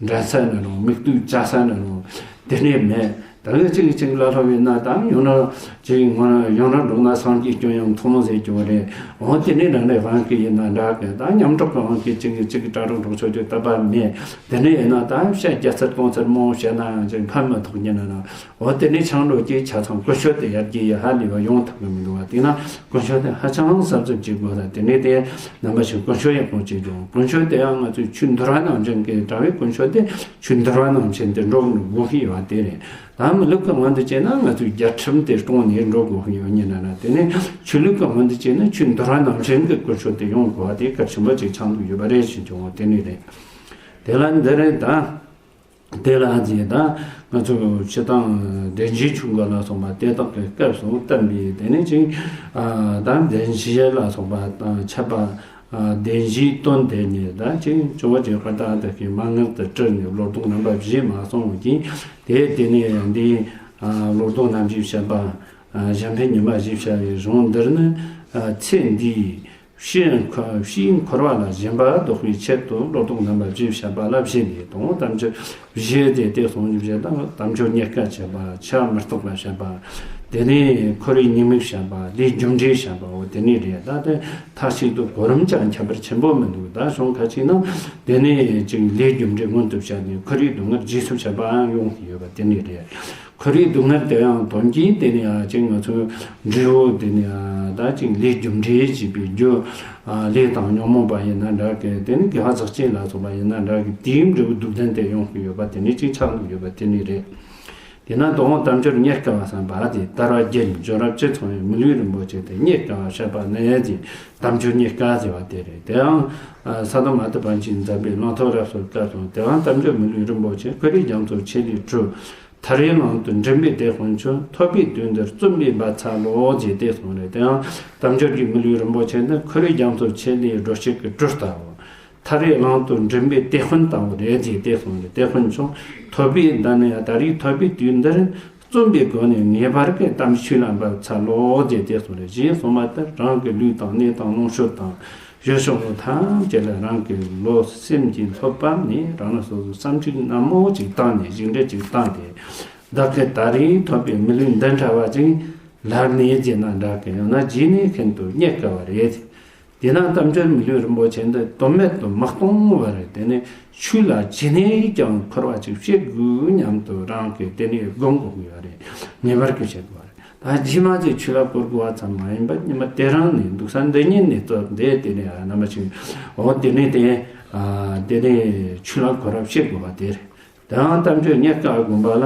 འགྲན་ས་ནི་རུང་། མིག་ལྟོས་བཅའ་ས་ནི་རུང་། དེ་ནས་མེད། ད་གི་གཅིག་གཅིག་ལ་ལྷོ་བའི་ན་དང་ཡང་ན་གཅིག་ངོ་ན་ཡང་ན་འགྲོགས་ན་སངས་རྒྱས་སྐྱོན་ཡང་མཐོང་ཟེར་གྱི་རེད། འོ་དེ་ནས་རང་རེ་དབང་གི་ཡིན་ན་འདྲ་གི། ད་མཉམ་འགྲོགས་ཀྱི་དབང་གི་གཅིག་གིས་གཅིག་གི་གྲ་སྒྲིག་འགྲོགས་ཆོག་རྒྱུ་སྟབས་མེད། དེ་ནས་ཡིན་ན་ད་བཤད་བརྒྱ་ཚར་སྟོང་ཚར་མང་བོ་བཤད་ན་ཡང་ཅིག་ཕན་མི་ཐོགས་ཉན་ན་ན། འོ་དེ་ནས་ཆང་འགྲོ་གི་ཆ་ཚང་ཀུན་སྤྱོད་དེ་ཡར་རྒྱས་ཡ་ཧ་ལས་པ་ཡོང་ཐུབ་གི་མི་འདུག་བ། དེས་ན་ཀུན་སྤྱོད་དེ་ཧ་ཅང་གཟབ་གཟབ་བྱེད་དགོས་ལ། དེ་ནས་དེ་རྣམ་པ་ཞིག་ཀུན་སྤྱོད་ཡག་པོ་བྱེད་དགོས། ཀུན་སྤྱོད་དེ་ཡང་ང་ཚོས་ཆོས་འདུལ་བ་ནང་བཞིན་གྱི་གྲྭ་བའི་ཀུན་སྤྱོད་དེ་ཆོས་འདུལ་བ་ནང་བཞིན་དུ་འགྲོ་དགོས་ཀྱི་ཡོད་པ་དེ་རེད། ད་མི་ལུགས་ཀྱི་ངང་དུ་བྱས་ན་ང་ཚོས་རྒྱལ་ཁྲིམས་དེ་སྲུང་ནས་འགྲོ་དགོས་ཀྱི་ཡོད་ཉིན་ན་ན། དེ་ནས་ཆོས་ལུགས་ཀྱི་ངང་དུ་བྱས་ན་ཆོས་འདུལ་བ་ནང་བཞིན་གྱི་ཀུན་སྤྱོད་དེ་ཡོང་དགོས་པ་དེ་གལ་ཆེན་པོ་ཅིག་ཆགས་འདུག་ཡོད་པ་རེད་ཞེས་བྱུང་བ་དེ་ནས་རེད། དེ་ལ་འདི་རེད་ད། དེ་ལ་ཨ་ཙི་ད་ང་ཚོ་སྤྱིར་བཏང་བདེན་བཞིའི་ཆོས་འགོད་ལ་སོགས་པ་དེ་དག་གི་སྐབས་སུ་བསྟན་པའི་དེ་ནས་ཅིག་ཨ་ད་བདེན་བཞི་ལ་སོགས་པ་དང་ཁྱབ་པ། ཨ་བདེན་བཞིའི་དོན་དེ་ཉིད་ད་ཅིག་ཇོ་བོ་རྗེ་ཁོ་ཐག་དེ་གི་མན་ངག་ཏུ་དྲིལ་ནས་བློ་ལྡོག་རྣམ་པ་བཞི་མ་གསུངས་ཀྱིན་དེ་དེ་ནས་འདི་ཨ་བློ་ལྡོག་རྣམ་བཞི་བཤད་པ། ཨ་གཞན་ཕན་ཉི་མ་བཞི་བཤད་པའི་གཞུང་འདིར་ནི་ཨ་ཚེ་འདིའི་ཕྱིའི་འཁོར་ཕྱིའི་འཁོར་བ་ལ་ཞེན་པ་ལྡོག་པའི་ཆེད་དུ་བློ་ལྡོག་རྣམ་པ་བཞི་བཤད་པ་ལ་བཞི་ལས་དང་། དམ་ཆོས་བཞི་དེ་དེ་གསུངས་བཞི་དང་། དམ་ཆོས་རྙེད་དཀའ་བཤད་པ། ཆོས་མི་རྟག་པ་བཤད་པ། དེ་ནས་འཁོར་བའི་ཉེས་དམིགས་བཤད་པ། ལས་རྒྱུ་འབྲས་བཤད་པ། འོ་དེ་ནས་རེད། ད་དེ་མཐའ་གཅིག་ཏུ་གོ་རིམ་ཅང་ཁྱད་པར་ཆེན་པོ་མི་འདུག་ད་གཞུང་ཁ་ཅིག་ན་དེ་ནས་ཅིག་ལས་རྒྱུ་འབྲས་སྔོན་དུ་བཤད་ནས་འཁོར་བའི་སྡུག་བསྔལ་རྗེས་སུ་བཤད་པའང་ཡོང་གི་ཡོད་པ་དེ་ནས་རེད། འཁོར་བའི་སྡུག་བསྔལ་དེ་ཡང་དོན་གྱིས་དེ་ནས་ཡང་ཅིག་ང་ཚོའི་འབྲས་བུ་དེ་ནས་ཡང་ད་ཅིག་ལས་རྒྱུ་འབྲས་བྱས་པའི་རྒྱུ། ཨ་ལས་དང་ཉོན་མོངས་པ་ཡིན་ན་འདྲ་གི། དེ་ནས་དགེ་བ་ཟག་བཅས་ལ་སོགས་པ་ཡིན་ན་འདྲ་གི། དེའི་འབྲས་བུ་སྡུག་བདེན་དེ་ཡོང་གི་ཡོད་པ་དེ་ནས་ཅིག་ཆགས་འདུག་ཡོད་པ་དེ་ནས་རེད། དེས་ན་དོན་དམ་ཆོས་རྙེད་དཀའ་བ་བསམ་པ་དེ་དལ་བ་བརྒྱད་འབྱོར་བ་བཅུ་ཚང་བའི་མི་ལུས་རིན་པོ་ཆེ་དེ་རྙེད་དཀའ་བ་བཤད་པ་ནི་དེ་དམ་ཆོས་རྙེད་དཀའ་ཟེར་བ་དེ་རེད། དེའང་ས་དོ་མ་ཐུབ་པ་ཅིག་མཛད་པའི་ལང་ཐོ་རབ་གསལ་སྐབས་སུ། དེའང་དམ་ཆོས་མི་ལུས་རིན་པོ་ཆེ། འཁོར་བའི་རྒྱ་མཚོ་ཆེ་ལས་གྲུབ། ཐར་བའི་གླིང་དུ་འགྲིམ་པའི་དེད་དཔོན་ཁྱོད། ཐོབ་པའི་དུས་འདིར་བརྩོན་པས་འབད་འཚལ་ལོ་ཞེས་དེ་གསུངས་རེད། དེའང་དམ་ཆོས་ཀྱི་མི་ལུས་རིན་པོ་ཆེ་འདི་འཁོར་བའི་རྒྱ་མཚོ་ཆེ་ལས་སྒྲོལ་བྱེད་ཀྱི་གྲུ་ལྟ་བུ། ཐར་བའི་གླིང་དུ་འགྲིམ་པའི་དེད་དཔོན་ལྟ་བུ་རེད་ཅེས་དེ་གསུངས་རེད། དེད་དཔོན་ཁྱོད། ཐོབ་པའི་འདི་ནི་ད་རེས་ཐོབ་པའི་དུས་འདིར་བརྩོན་པའི་སྒོ་ནས་ངེས་པར་གྱི་དམ་ཆོས་ལ་འབད་འཚལ་ལོ་ཞེས་དེ་གསུངས་རེད། ཞེས་གསུངས་པ་ལྟར་རང་གི་ལུས་དང་གནས་དང་ལོངས་སྤྱོད་དང་། གཞིར་བྱུང་བ་ཐམས་ཅད་ལ་རང་གི་བློ་སེམས་ཀྱི་སློབ་པ་ནི་རང་ལ་སོ་སོ་བསམ་གཞིག་ནན་མོ་ཅིག་བཏང་ནས་གཞིགས་འདྲ་ཅིག་བཏང་སྟེ། བདག་གིས་ད་རེས་ཐོབ་པའི་མི་ལུས་འདི་འདྲ་བ་ཅིག་ལར་ནས་བརྗེད་ན་འདྲ་གི། ཡང་ན་རྗེས་ནས་ཤིན་ཏུ་རྙེད་དཀའ་བ་རེད། དེས་ན་དམ་ཆོས་མི་ལུས་རིན་པོ་ཆེ་འདི་དོན་མེད་དུ་མ་གཏོང་བར་དེ་ནས་ཆོས་ལ་ཇི་ནས་ཀྱང་འཁོར་བ་ཅིག་བྱེད་དགོས་སྙམ་དུ་རང་གིས་དེ་ནས་སྒོམ་དགོས་ཀྱི་ཡོད་རེད། ངེས་པར་གྱི་བྱེད་དགོས་རེད། ད་རྗེས་མ་ཅིག་ཆོས་ལ་བཀོལ་དགོས་པ་ཙམ་མ་ཡིན་པར་ཉི་མ་དེ་རང་ནས་འདུག་ས་འདི་ཉིད་ནས་བཙལ་ཏེ་དེ་ནས་རྣམ་པ་ཅིག་འོ་དེ་ནས་དེ་ཨ་དེ་ནས་ཆོས་ལ་འཁོར་བ་བྱེད་དགོས་པ་དེ་རེད། དེའང་དམ་ཆོས་རྙེད་དཀའ་བསྒོམ་པ་ལ་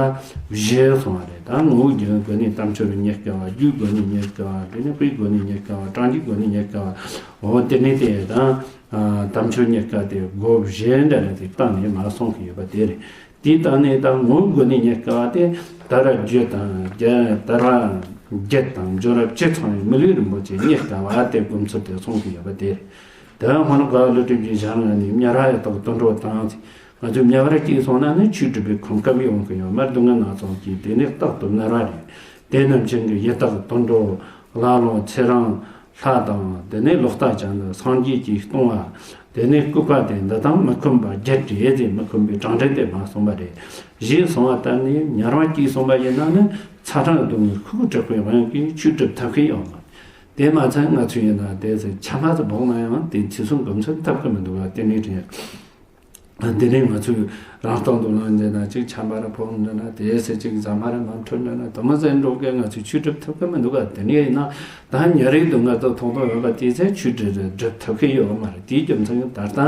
བཞི་གསུངས་པ་རེད། ད་ངོ་བོའི་སྒོ་ནས་དམ་ཆོས་རྙེད་དཀའ་བ། རྒྱུའི་སྒོ་ནས་རྙེད་དཀའ་བ། དེ་ནས་དཔེའི་སྒོ་ནས་རྙེད་དཀའ་བ། གྲངས་ཀྱི་སྒོ་ནས་རྙེད་དཀའ་བ། འོ་དེ་ནས་དེ་དང་ཨ་དམ་ཆོས་རྙེད་དཀའ་དེ་སྒོ་བཞི་འདྲ་ནས་དེ་བཏང་ནས་མར་གསུངས་ཀྱི་ཡོད་པ་དེ་རེད། དེའི་སྟེང་ནས་ད་ངོ་བོའི་སྒོ་ནས་རྙེད་དཀའ་བ་དེ་དལ་བ་བརྒྱད་དང་བརྒྱད་དལ་བ་བརྒྱད་དང་འབྱོར་བ་བཅུ་ཚང་བའི་མི་ལུས་རིན་པོ་ཆེ་རྙེད་དཀའ་བ་དེ་སྒོམ་ཚུལ་དེ་གསུངས་ཀྱི་ཡོད་པ་དེ་རེད། དེ་ཡང་སྔོན་ག་ལུ་གྲུབ་ཀྱི་ཞལ་སྔ་ནས་དམྱལ་བ་ཡི་དྭགས་དུད་འགྲོ་དང་། ང་ཚོས་དམྱལ་བར་སྐྱེས་སོང་ན་ནི་ཆོས་སྒྲུབ་པའི་གོ་སྐབས་ཡོང་གི་ཡོད་མ་རེད། སྡུག་བསྔལ་སྣ་ཚོགས་ཀྱིས་དེ་ནི་རྟག་ཏུ་མནར་བ་རེད། དེ་རྣམས་ཅན་གྱི་ཡི་དྭགས་དུད་འགྲོ་ཀླ་ཀློ་ཚེ་རིང་ལྷ་དང་དེ་ནས་ལོག་ལྟ་ཅན་དུ་སངས་རྒྱས་ཀྱིས་སྟོང་བ། དེ་ནས་ལྐུགས་པ་དེ་འདི་དང་མི་ཁོམ་པ་བརྒྱད་རེད་ཅེས་མི་ཁོམ་པའི་གྲངས་འདྲེན་དེ་མ་གསུངས་པ་རེད། ཞེས་གསུངས་པ་ལྟར་ནི་དམྱལ་བར་སྐྱེས་སོང་པ་ཡིན་ན་ནི་ཚ་གྲང་སྡུག་བསྔལ་ཁུག་དྲག་པོའི་དབང་གིས་ཆོས་སྒྲུབ་ཐུབ་ཀྱི་ཡོད་མ་རེད། དེ་མ་ཚད་ང་ཚོས་ཡིན་ན་དེ་ཚེ་ཆམ་པ་ཙམ་ཕོག་ན་ཡང་དེ་ཚེ་སྲུང་སྒོམ་ཚུལ་ཐབས་ཀྱི་མི་འདུག་བ་དེ་ནི་དྲན། དེ་ནས་ང་ཚོས་རང་སྟོང་དུ་ལངས་འདི་ན་ཅིག་ཆམ་པ་རེ་ཕོག་འདི་ན་དེ་ཚེ་ཅིག་ཟ་མ་རེ་མ་འཕྲོད་འདི་ན་དུ་མ་ཟེར་འགྲོ་གི། ང་ཚོས་ཆོས་སྒྲུབ་ཐུབ་ཀྱི་མི་འདུག་ག་དེ་ནས་ཡིན་ན་ད་དམྱལ་བའི་སྡུག་བསྔལ་དུ་ཐོག་ཐོག་ཡོད་པ་དེ་ཚེ་ཆོས་སྒྲུབ་སྒྲུབ་ཐུབ་ཀྱི་ཡོད་མ་རེད། དེའི་རྒྱུ་མཚན་ད་ལྟ་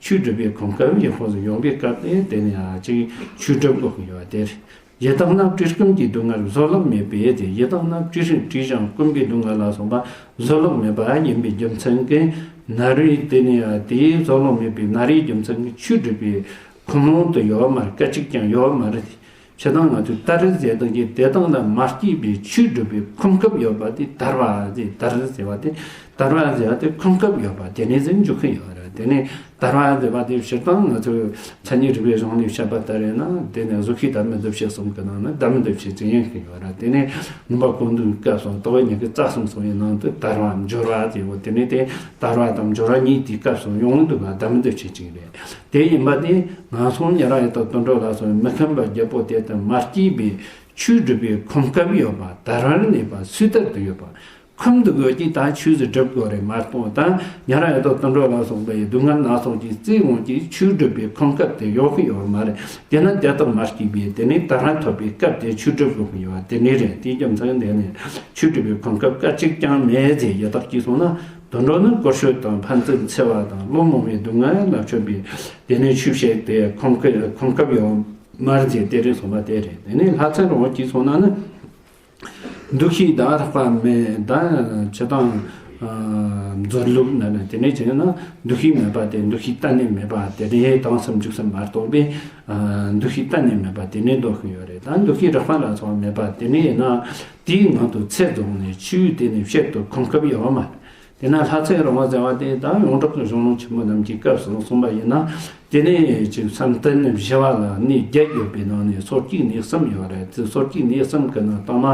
ཆོས་སྒྲུབ་པའི་གོ་སྐབས་ཡག་པོ་ཟིག་ཡོང་པའི་སྐབས་དེ་དེ་ནས་ཡང་ཅིག་ཆོས་སྒྲུབ་དགོས་ཀྱི་ཡོད་དེ་རེད། ཡི་དྭགས་རྣམས་བཀྲེས་སྐོམ་གྱི་སྡུག་བསྔལ་བཟོད་གླགས་མེད་པས་ཏེ། ཡི་དྭགས་རྣམས་བཀྲེས་ཤིང་བཀྲེས་ཤིང་སྐོམ་པའི་སྡུག་བསྔལ་ལ་སོགས་པ་བཟོད་གླགས་མེད་པ་ཡིན་པའི་རྒྱུ་མཚན་གྱིས་མནར་བའི་དེ་ནི་ཡང་དེའི་བཟོད་གླགས་མེད་པའི་མནར་བའི་རྒྱུ་མཚན་གྱིས་ཆོས་སྒྲུབ་པའི་ཁུངས་ལུང་དུ་ཡོད་མ་རེད། སྐད་ཅིག་ཀྱང་ཡོད་མ་རེད། ཕྱི་དང་ང་ཚོས་དལ་ཟེར་དང་གི་དེ་དང་ལ་མ་སྐྱེས་པའི་ཆོས་སྒྲུབ་པའི་ཁུངས་སྐབས་ཡོད་པ་དེ་དལ་བ་ཟེར། དལ་ཟེར་བ་དེ་དལ་བ་ཟེར་བ་དེ་ཁུངས་སྐབས་ཡོད་པ་དེ་ནས་ཟིན་འཇུག་གི་ཡོད་རེད། དེ་ནས་དལ་བ་ཟེར་བ་དེ་སྤྱིར་བཏང་ང་ཚོས་མཚན་ཉིད་རིག་པའི་གཞུང་ནས་བཤད་པ་ལྟར་ཡིན་ན། དེ་ནས་གཟུགས་ཤེས་ལྡན་མིན་འདུ་བྱེད་གསུམ་གྱི་ནང་ན་ལྡན་མིན་འདུ་བྱེད་ཅིག་ཡིན་གྱི་ཡོད་རེད། དེ་ནས་མངོན་པ་ཀུན་བཏུས་སྐབས་སུ་དོགས་པའི་ཉེར་དགུ་རྩ་གསུམ་གསུམ་ཡི་ནང་དུ་དལ་བ་འབྱོར་བ་ཟེར་བ་དེ་ནས་དེ་དལ་བ་དང་འབྱོར་བ་གཉིས་དེའི་སྐབས་སུ་ཡོང་འདུག་ག་ལྡན་མིན་འདུ་བྱེད་ཅིག་རེད། དེ་ཡིན་པ་དེ་ངན་སོང་དམྱལ་བ་ཡི་དྭགས་དུད་འགྲོ་ལ་སོགས་མི་ཁོམ་པ་བརྒྱད་པོ་དེ་དང་མ་སྐྱེས་པའི་ ཆོས་སྒྲུབ་པའི་གོ་སྐབས་ཡོད་པ། ད་རང་གནས་པ་སུས་ལྟར་དུ་ཡོད་པ། ཁོམ་དུ་དགོས་ཀྱི་ད་ཆོས་སུ་སྒྲུབ་དགོས་རེད་མ་གཏོགས། ད་ཉ་ར་ཡ་ཏོ་དུད་འགྲོ་ལ་སོགས་པའི་སྡུག་བསྔལ་སྣ་ཚོགས་ཀྱིས་གཙེས་འོང་གི་ཆོས་སྒྲུབ་པའི་གོ་སྐབས་དེ་ཡོད་གི་ཡོད་མ་རེད། དེ་ན་དེ་དག་མ་སྐྱེས་པས་དེ་ནས་ད་རང་ཐོབ་པའི་སྐབས་དེ་ཆོས་སྒྲུབ་དགོས་ཀྱི་ཡོད་པ་དེ་ནས་རེད། དེའི་རྒྱུ་མཚན་དེ་ནས་ཆོས་སྒྲུབ་པའི་གོ་སྐབས་སྐད་ཅིག་ཀྱང་མེད་ཅེས་ཡི་དྭགས་ཀྱིས་གསུངས་ན། དུད་འགྲོ་ནི་བཀོལ་སྤྱོད་དང་ཕན་ཚུན་འཚེ་བ་དང་བློ་རྨོངས་པའི་སྡུག་བསྔལ་ལ་སྤྱོད་པའི་དེ་ནས་ཆོས་བཤད་དེ་གོ་སྐབས་ཡོད་མ་རེད་ཅེས་དེ་རིང་གསུངས་པ་དེ་རེད། དེ་ནས་ལྷ་ཚེ་རིང་བ་གིས་གསུངས་ན་ནི། འདུ་ཤེས་དང་རགས་པ་མེད་དང་ཇི་ལྟར་མཛོད་ལུགས་ན་ནི། དེ་ནས་བྱས་ན་འདུ་ཤེས་མེད་པ་དེ་འདུ་ཤེས་གཏན་ནས་མེད་པ་དེ་ནས་དྭངས་སམ་འཇིགས་སམ་མ་གཏོགས་པའི་འདུ་ཤེས་གཏན་ནས་མེད་པ་དེ་ནས་འདོད་ཀྱི་ཡོད་རེད། ད་འདུ་ཤེས་རགས་པ་ལ་སོགས་མེད་པ་དེ་ནས་ཡིན་ན་དེའི་ངང་དུ་ཚེ་རྫོགས་ནས་ཆོས་དེ་ནས་བཤད་དུ་གོ་སྐབས་ཡོད་མ་རེད། དེས་ན་ལྷ་ཚེ་རིང་བ་ཟེར་བ་དེ་ད་ཡོངས་གྲགས་ཀྱི་གཞུང་ལུགས་ཆེན་མོ་རྣམས་ཀྱི་སྐབས་སུ་གསུངས་པ་ཡིན་ན། དེ་ནས་ཅིག་བསམ་གཏན་བཞི་པ་ལ་གནས་བརྒྱད་ཡོད་པའི་ནང་ནས་སོར་གྱི་གནས་གསུམ་ཡོད་རེད། དེ་སོར་གྱི་གནས་གསུམ་གྱི་ནང་དང་མ་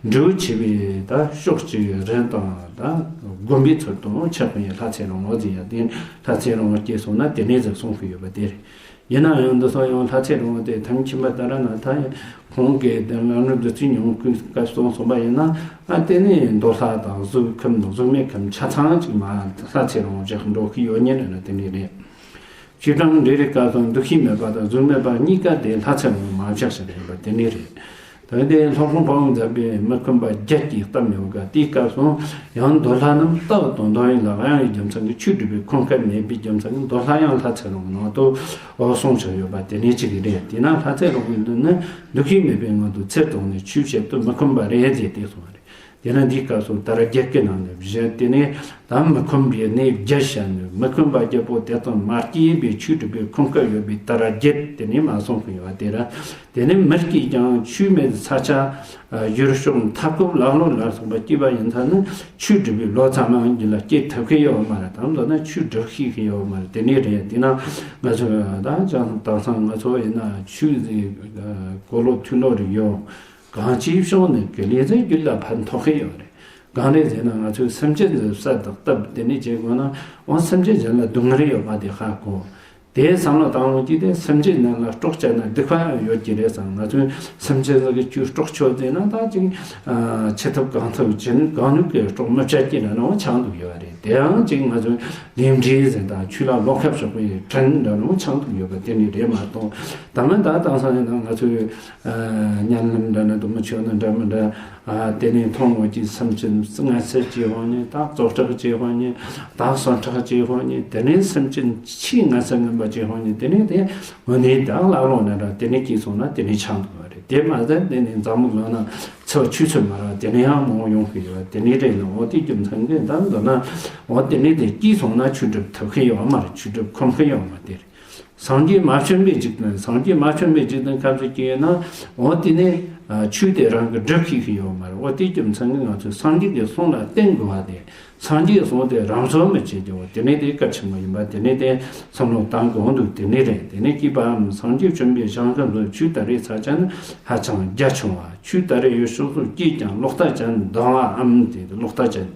འབྲས་བུ་ཆེ་བའི་ད་ཕྱོགས་གཅིག་རིན་དང་ད་བསྒོམ་པའི་ཚུལ་དུ་ཆགས་པའི་ལྷ་ཚེ་རིང་བ་ཟེར་ཡ་དེ་ལྷ་ཚེ་རིང་བ་སྐྱེས་སོང་ན་དེ་ནས་ཟེར་གསུང་གི་ཡོད་པ་དེ་རེད། ཡིན་ན་ཡང་འདི་ཚོ་ཡང་ལྷ་ཚེ་རིང་བ་དེ་ཐམས་ཅད་པ་ད་ར་ན་ད་ཡང་ཁོང་གིས་དེ་ལམ་རིམ་བདུད་རྩི་མྱོང་ཁུལ་སྐབས་སོང་སོང་པ་ཡིན་ན། ཨ་དེ་ནས་འདོད་ལྷ་དང་གཟུགས་ཁམས་དང་གཟུགས་མེད་ཁམས་ཆ་ཚང་ཅིག་མ་ལྷ་ཚེ་རིང་བ་བཞག་འགྲོ་གི་ཡོད་ཉེན་རེད་ན་དེ་ནས་རེད། བྱེ་བྲག་འབྲས་རིགས་སྐབས་སུ་འདུ་ཤེས་མེད་པ་དང་གཟུགས་མེད་པ་གཉིས་ཀ་དེ་ལྷ་ཚེ་རིང་བ་མ་བཞག་ཞིག་རེད་པ་དེ་ནས་རེད། དེ་ནས་སློབ་དཔོན་དཔའ་བོ་མཛད་པའི་མི་ཁོམ་པ་བརྒྱད་ཀྱི་གཏམ་ཡོད་ག་དེའི་སྐབས་སུ་ཡང་འདོད་ལྷ་རྣམས་ལྟ་བ་དང་འདོད་ཡོན་ལ་གཡེང་བའི་རྒྱུ་མཚན་གྱིས་ཆོས་སྒྲུབ་པའི་གོ་སྐབས་མེད་པའི་རྒྱུ་མཚན་གྱིས་འདོད་ལྷ་ཡང་ལྷ་ཚེ་རིང་ནང་དུ་འོ་གསུངས་བཞག་ཡོད་པ་དེ་ནས་གཅིག་རེད། དེས་ན་ལྷ་ཚེ་རིང་བའི་མདུན་ནི་འདུ་ཤེས་མེད་པའི་ངང་དུ་ཚེ་བཟུང་ནས་ཆོས་བཤད་དུ་མི་ཁོམ་པ་རེད་ཅེས་དེ་གསུངས་པ་རེད། དེས་ན་འདིའི་སྐབས་སུ་ད་ར་བརྒྱད་ཀྱི་ནང་ནས་བཞི་དེ་ནས་ད་མི་ཁོམ་པའི་གནས་བརྒྱད་བཤད་ནས་མི་ཁོམ་པ་བརྒྱད་པོ་དེ་དང་མ་སྐྱེས་པའི་ཆོས་སྒྲུབ་པའི་ཁོམ་སྐབས་ཡོད་པའི་ད་ར་བརྒྱད་དེ་ནས་མ་གསུངས་ཀྱི་ཡོད་པ་དེ་ར། དེ་ནས་མི་སྐྱེས་ཀྱང་ཆོས་མེད་ས་ཆ་ཡུལ་ཕྱོགས་མཐའ་འཁོབ་ལ་ལོ་ལ་སོགས་པ་སྐྱེས་པ་ཡིན་ཙང་ནི་ཆོས་སྒྲུབ་པའི་བློ་ཙམ་ཡང་རྒྱུད་ལ་སྐྱེ་ཐུབ་ཀྱི་ཡོད་མ་རེད། དང་མདོར་ན་ཆོས་སྒྲུབ་ཤེས་ཀྱི་ཡོད་མ་རེད། དེ་ནས་རེད། དེས་ན་ང་ཚོ་ད་ཅང་དེང་སང་ང་ཚོ་ཡིན་ན་ཆོས་ཟེར་གོ་ལོ་ཐོས་ལོ་རེ་ཡོད། གང་ཅིའི་ཕྱོགས་ནས་ཀྱི་ལས་ཟེར་རྒྱུད་ལ་ཕན་ཐོགས་ཀྱི་ཡོད་རེད། གང་རེད་ཟེར་ན་ང་ཚོའི་སེམས་ཅན་ཟེར་བསད་དང་བཏབ་དེ་ནས་བྱེད་དགོས་ན་འོ་སེམས་ཅན་གཞན་ལ་སྡུག་བསྔལ་ཡོད་པ་དེ་ཧ་གོ། དེའི་བསམ་བློ་བཏང་འོང་གི་དེ་སེམས་ཅན་རྣམས་ལ་སྲོག་བཅད་ན་སྡིག་པ་ཡང་ཡོད་ཀྱི་རེད་བསམ། ང་ཚོས་སེམས་ཅན་ཟེར་གི་ཆོས་སྲོག་ཆོད་ཟེར་ན་ད་ཅིག་ཆེ་ཐབས་གང་ཐབས་བྱེད་ནུས་གང་ནུས་ཀྱི་སྲོག་མི་བཅད་ཀྱི་རེད་ན་འོ་ཆང་འདུག་ཡོད་རེད། དེའང་ཅིག་ང་ཚོས་ལས་འབྲས་ཟེར་དང་ཆོས་ལ་བློ་ཁ་གཞག་པའི་དྲིན་འདྲ་ནོ་ཆང་འདུག་ཡོད་པ་དེ་ནི་རེད་མ་གཏོགས། ད་མ་ད་དེང་སང་ཡིན་ན་ང་ཚོས་ཉམས་ལེན་འདྲ་ན་དུ་མི་ཆོས་ན་འདྲ་མི་འདྲ་དེ་ནས་མཐོང་འོང་གི་སེམས་ཅན་ལྔ་ཚར་གྱི་ཧོ་ནི་ད་བཙོག་ཁྲག་གི་ཧོ་ནི་ད་སོན་ཁྲག་གི་ཧོ་ནི་དེ་ནས་སེམས་ཅན་ཆེས་ལྔ་ཚར་ངན་པ་གྱི་ཧོ་ནི་དེ་ནས་དེ་འོ་ནི་ད་ལག་ལོ་ན་འདྲ་དེ་ནས་སྐྱེས་སོང་ན་དེ་ནས་ཆང་འདུག་པ་རེད། དེ་མ་ཟད་དེ་ནས་འཛམ་བུ་གླིང་ན་ཚོ་ཆུ་ཚོད་མ་ར་དེ་ནས་ཡང་མང་ཡོང་གི་ཡོད། དེ་ནས་རེད་ན་འོ་དེ་རྒྱུ་མཚན་གྱི་ད་འདོད་ན་འོ་དེ་ནས་དེ་སྐྱིད་སོང་ན་ཆོས་སྒྲུབ་ཐུབ་ཀྱི་ཡོད་མ་རེད། ཆོས་སྒྲུབ་ཁོམ་གྱི་ཡོད་མ་དེ་རེད། སངས་རྒྱས་མ་བྱོན་པའི་འཇིག་རྟེན། སངས་རྒྱས་མ་བྱོན་པའི་འཇིག་རྟེན་ཁམས་སུ་སྐྱེས་ཡོད་ན་འོ་དེ་ནས་ཆོས་དེ་རང་གི་སྒྲུབ་ཤེས་ཀྱི་ཡོད་མ་རེད། འོ་དེ་རྒྱུ་མཚན་གྱི་ང་ཚོས་སངས་རྒྱས་ཀྱི་གསུང་ལ་བརྟེན་དགོས་པ་དེ། སངས་རྒྱས་གསུང་དེ་རང་བཟོ་མི་བྱེད་རྒྱུ་དེ་ནས་དེ་གལ་ཆེན་པོ་ཡིན་པ་དེ་ནས་དེ་བསམ་བློ་བཏང་དགོས་འདུག་དེ་ནས་རེད། དེ་ནས་སྐྱེས་པའམ་སངས་རྒྱས་བྱོན་པའི་ཞིང་ཁམས་སུ་ཆོས་ད་རེས་ས་ཆ་ནི་ཧ་ཅང་རྒྱ་ཆུང་བ། ཆོས་ད་རེས་ཡུལ་ཕྱོགས་སུ་སྐྱེས་ཀྱང་ལོག་ལྟ་ཅན་སྡང་བའམ་དེ་ལོག་ལྟ་ཅན།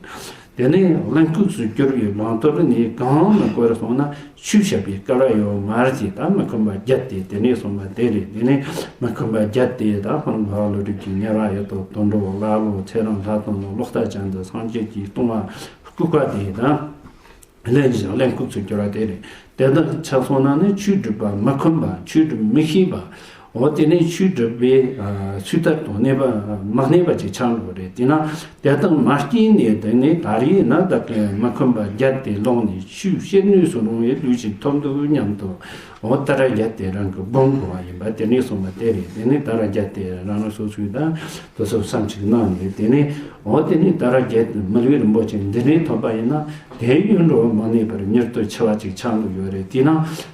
དེ་ནས་གླེན་ལྐུགས་སུ་གྱུར་བའི་ལང་སྟོད་ནས་གང་མི་གོ་བར་སོང་ན། ཆོས་བཤད་པའི་སྐལ་བ་ཡོད་མ་རེད་ཅེས་ད་མི་ཁོམ་པ་བརྒྱད་དེ་དེ་ནས་གསུངས་པ་དེ་རེད། དེ་ནས་མི་ཁོམ་པ་བརྒྱད་དེ་ད་ཧང་ལྷ་ལོ་རིགས་ཀྱི་ཉེ་བ་ཡོད་དོ་དོན་འགྲོ་ལ་ལོ་ཚེ་རིང་ལྷ་དང་ནོ་ལོག་ལྟ་ཅན་དུ་སངས་རྒྱས་ཀྱིས་སྟོང་བ་ལྐུགས་པ་དེ་དང་གླེན་ཞིང་གླེན་ལྐུགས་སུ་གྱུར་བ་དེ་རེད། དེ་དག་ཆགས་སོང་ན་ནི་ཆོས་སྒྲུབ་པ་མི་ཁོམ་པ་ཆོས་སྒྲུབ་མི་ཤེས་པ། འོ་དེ་ནས་ཆོས་སྒྲུབ་པའི་ཚུལ་ལྟར་དུ་གནས་པ་མ་གནས་པ་ཅིག་ཆགས་འགྲོ་རེད། དེས་ན་དེ་དག་མ་སྐྱེས་ནས་དེ་ནས་ད་རེས་ན་བདག་གི་མི་ཁོམ་པ་བརྒྱད་དེ་ལོངས་ནས་ཆོས་བཤད་ནུས་སུ་རུང་བའི་ལུས་ཅིག་ཐོབ་འདུག་སྙམ་དུ་འོ་ད་ར་བརྒྱད་དེ་རང་གི་སྒོམ་དགོས་པ་ཡིན་པ་དེ་ནས་གསུངས་པ་དེ་རེད། དེ་ནས་ད་ར་བརྒྱད་དེ་རང་རང་སོ་སོའི་ད་དུ་སོ་བསམ་ཅིག་གནང་ནས་དེ་ནས་འོ་དེ་ནས་ད་ར་བརྒྱད་དེ་མི་ལུས་རིན་པོ་ཆེ་འདི་ནས་ཐོབ་པ་ཡིན་ན། དེ་ཡུན་རིང་མ་གནས་པར་མྱུར་དུ་འཆི་བ་ཅིག་ཆགས་འདུག་ཡོད་རེད། དེས་ན་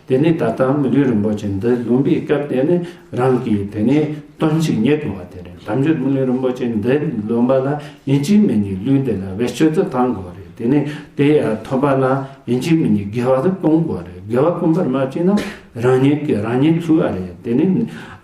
དེ་ནས་ད་ལྟ་མི་ལུས་རིན་པོ་ཆེ་འདི་ལོན་པའི་སྐབས་དེ་ནས་རང་གིས་དེ་ནས་དོན་ཅིག་རྙེད་དགོས་པ་དེ་རེད། ལམ་རྒྱུད་མི་ལུས་རིན་པོ་ཆེ་འདི་ལོན་པ་ལ་ཡིན་གཅིག་མིན་གཉིས་ལུས་འདི་ལ་བེད་སྤྱོད་དུ་བཏང་དགོས་རེད། དེ་ནས་དེ་ཡང་ཐོབ་པ་ལ་ཡིན་གཅིག་མིན་གཉིས་དགེ་བ་དུ་བསྐུང་དགོས་རེད། དགེ་བ་བསྐུང་བར་མ་བྱས་ན་རང་ཉིད་ཀྱིས་རང་ཉིད་བསླུ་བ་རེད། དེ་ནས་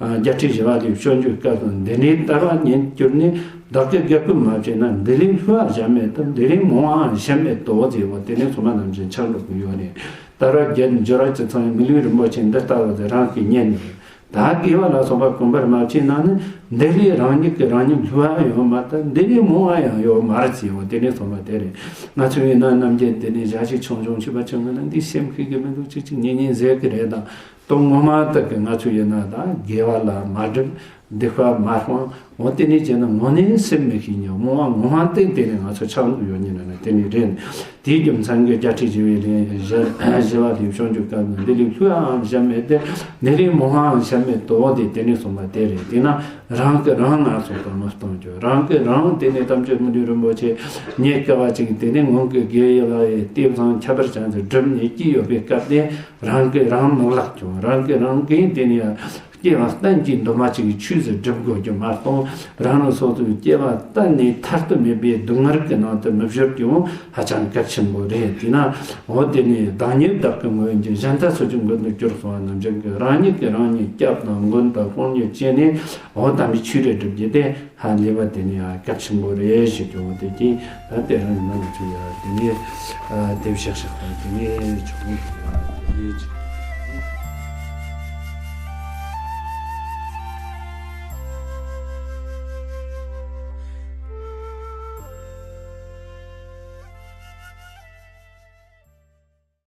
རྒྱལ་སྲས་ཞི་བ་ལྷས་སྤྱོད་འཇུག་སྐབས་སུ་འདི་ནས་ལྟ་བ་ཉིད་གྱུར་ནས། བདག་གི་དགེ་བསྐུལ་མ་བྱས་ན། འདི་ལས་བསླུ་བ་གཞན་མེད་དོ། འདི་ལས་མང་བའང་གཞན་མེད་དོ་ཟེར་བ་དེ་ནས་སོ་མ་ནང་བཞིན་ཆགས་འགྲོ་གི་ཡོད་རེད། ད་ར་རྒྱལ་འབྱོར་བ་ཅི་ཚང་མི་ལུས་རིན་པོ་ཆེ་འདི་ལྟ་བུ་དེ་རང་གིས་རྙེད་ནས་ ད་དགེ་བ་ལ་སོགས་པ་གོམས་པར་མ་བྱས་ན་ནི། འདི་ལས་རང་ཉིད་ཀྱི་རང་ཉིད་བསླུ་བ་ཡང་ཡོད་མ་ཐག་འདི་ལས་རྨོངས་པ་ཡང་ཡོད་མ་རེད་ཅེས་འོ་དེ་ནས་གསུངས་པ་དེ་རེད། ང་ཚོ་ཡིན་ན་ནམ་རྒྱུན་དེ་ནས་བྱ་ཞིག་ཆུང་ཆུང་བྱས་པ་ཆུང་ངུ་ན་འདི་སེམས་ཤེས་ཀྱི་མི་འདུག་ཅིག་ཅིག་ཉན་ཉན་ཟེར་གི་རེད་དང་། དོན་ངོ་མ་དག་གི་ང་ཚོ་ཡིན་ན་ད་དགེ་བ་ལ་མ་སྒྲིབ། སྡིག་པ་མ་སྤང་། འོ་དེ་ནས་བྱས་ན་དངོས་གནས་སེམས་མི་ཤེས་མྱོང་རྨོངས་པ་ངོ་མ་བསྟན་དེ་ནས་ང་ཚོ་ཆགས་འདུག་ཡོད་ཉིན་ན་དེ་ནས་རེད། དེའི་རྒྱུ་མཚན་གྱིས་རྒྱལ་སྲས་ཞི་བའི་གླིང་ཞི་བ་ལྷས་བྱང་ཆུབ་བཀའ་ནི། འདི་ལས་བསླུ་བའམ་ཞེན་མེད་དེ། འདི་ལས་རྨོངས་པའམ་ཞེན་མེད་དོ། དེ་དེ་ནས་གསུངས་པ་དེ་རེད། དེས་ན་རང་གིས་རང་ངན་སོང་དུ་མི་གཏོང་རྒྱུ། རང་གིས་རང་དེ་ནས་དམ་ཆོས་མི་ལུས་རིན་པོ་ཆེ་ཉེ་སྐལ་བ་ཅིག་དེ་ནས་སྔོན་གྱི་དགེ་བའི་བླ་ཡི་ལྟས་བཟང་ཁྱད་པར་ཅན་དུ་བསྒྲུབས་ནས་སྐྱེས་ཡོད་པའི་སྐབས་དེ། རང་གིས་རང་མི་བརླག་ཀྱང་རང་གིས་རང་གིས་དེ་ནས་སྐྱེ་བ་གཏན་གྱི་འདུན་མ་ཅིག་ཆོས་སུ་སྒྲུབ་དགོས་རྒྱུ་མ་གཏོགས། རང་རང་སོ་སོའི་སྐྱེ་བ་གཏན་ནས་ཐར་དུ་མེད་པའི་སྡུག་བསྔལ་གྱི་ནང་དུ་མི་བཞུར་རྒྱུ་ཧ་ཅང་གལ་ཆེན་པོ་རེད། དེས་ན་འོ་དེ་ནས་བདག་ཉིད་བདག་གི་མགོན་གྱི་གཞན་དག་སོགས་ཀྱི་མགོན་དུ་གྱུར་སོང་བ་རྣམས་ཀྱིས་རང་ཉིད་ཀྱིས་རང་ཉིད་སྐྱབས་དང་མགོན་དང་དཔུང་གཉེན་བྱས་ནས་འོ་དམ་པའི་ཆོས་རེ་སྒྲུབ་རྒྱུ་དེ་ཧ་ལས་པ་དེ་ནས་ཡང་གལ་ཆེན་པོ་རེད་ཞེས་ཀྱང་འོ་དེ་ཀྱིས་ད་དེ་རང་ཡིན་ན་ང་ཚོས་ཡང་དེ་ནས་དེ་བཤད་བཤད་པ་དེ་ནས་ཆོག་གི་རེད།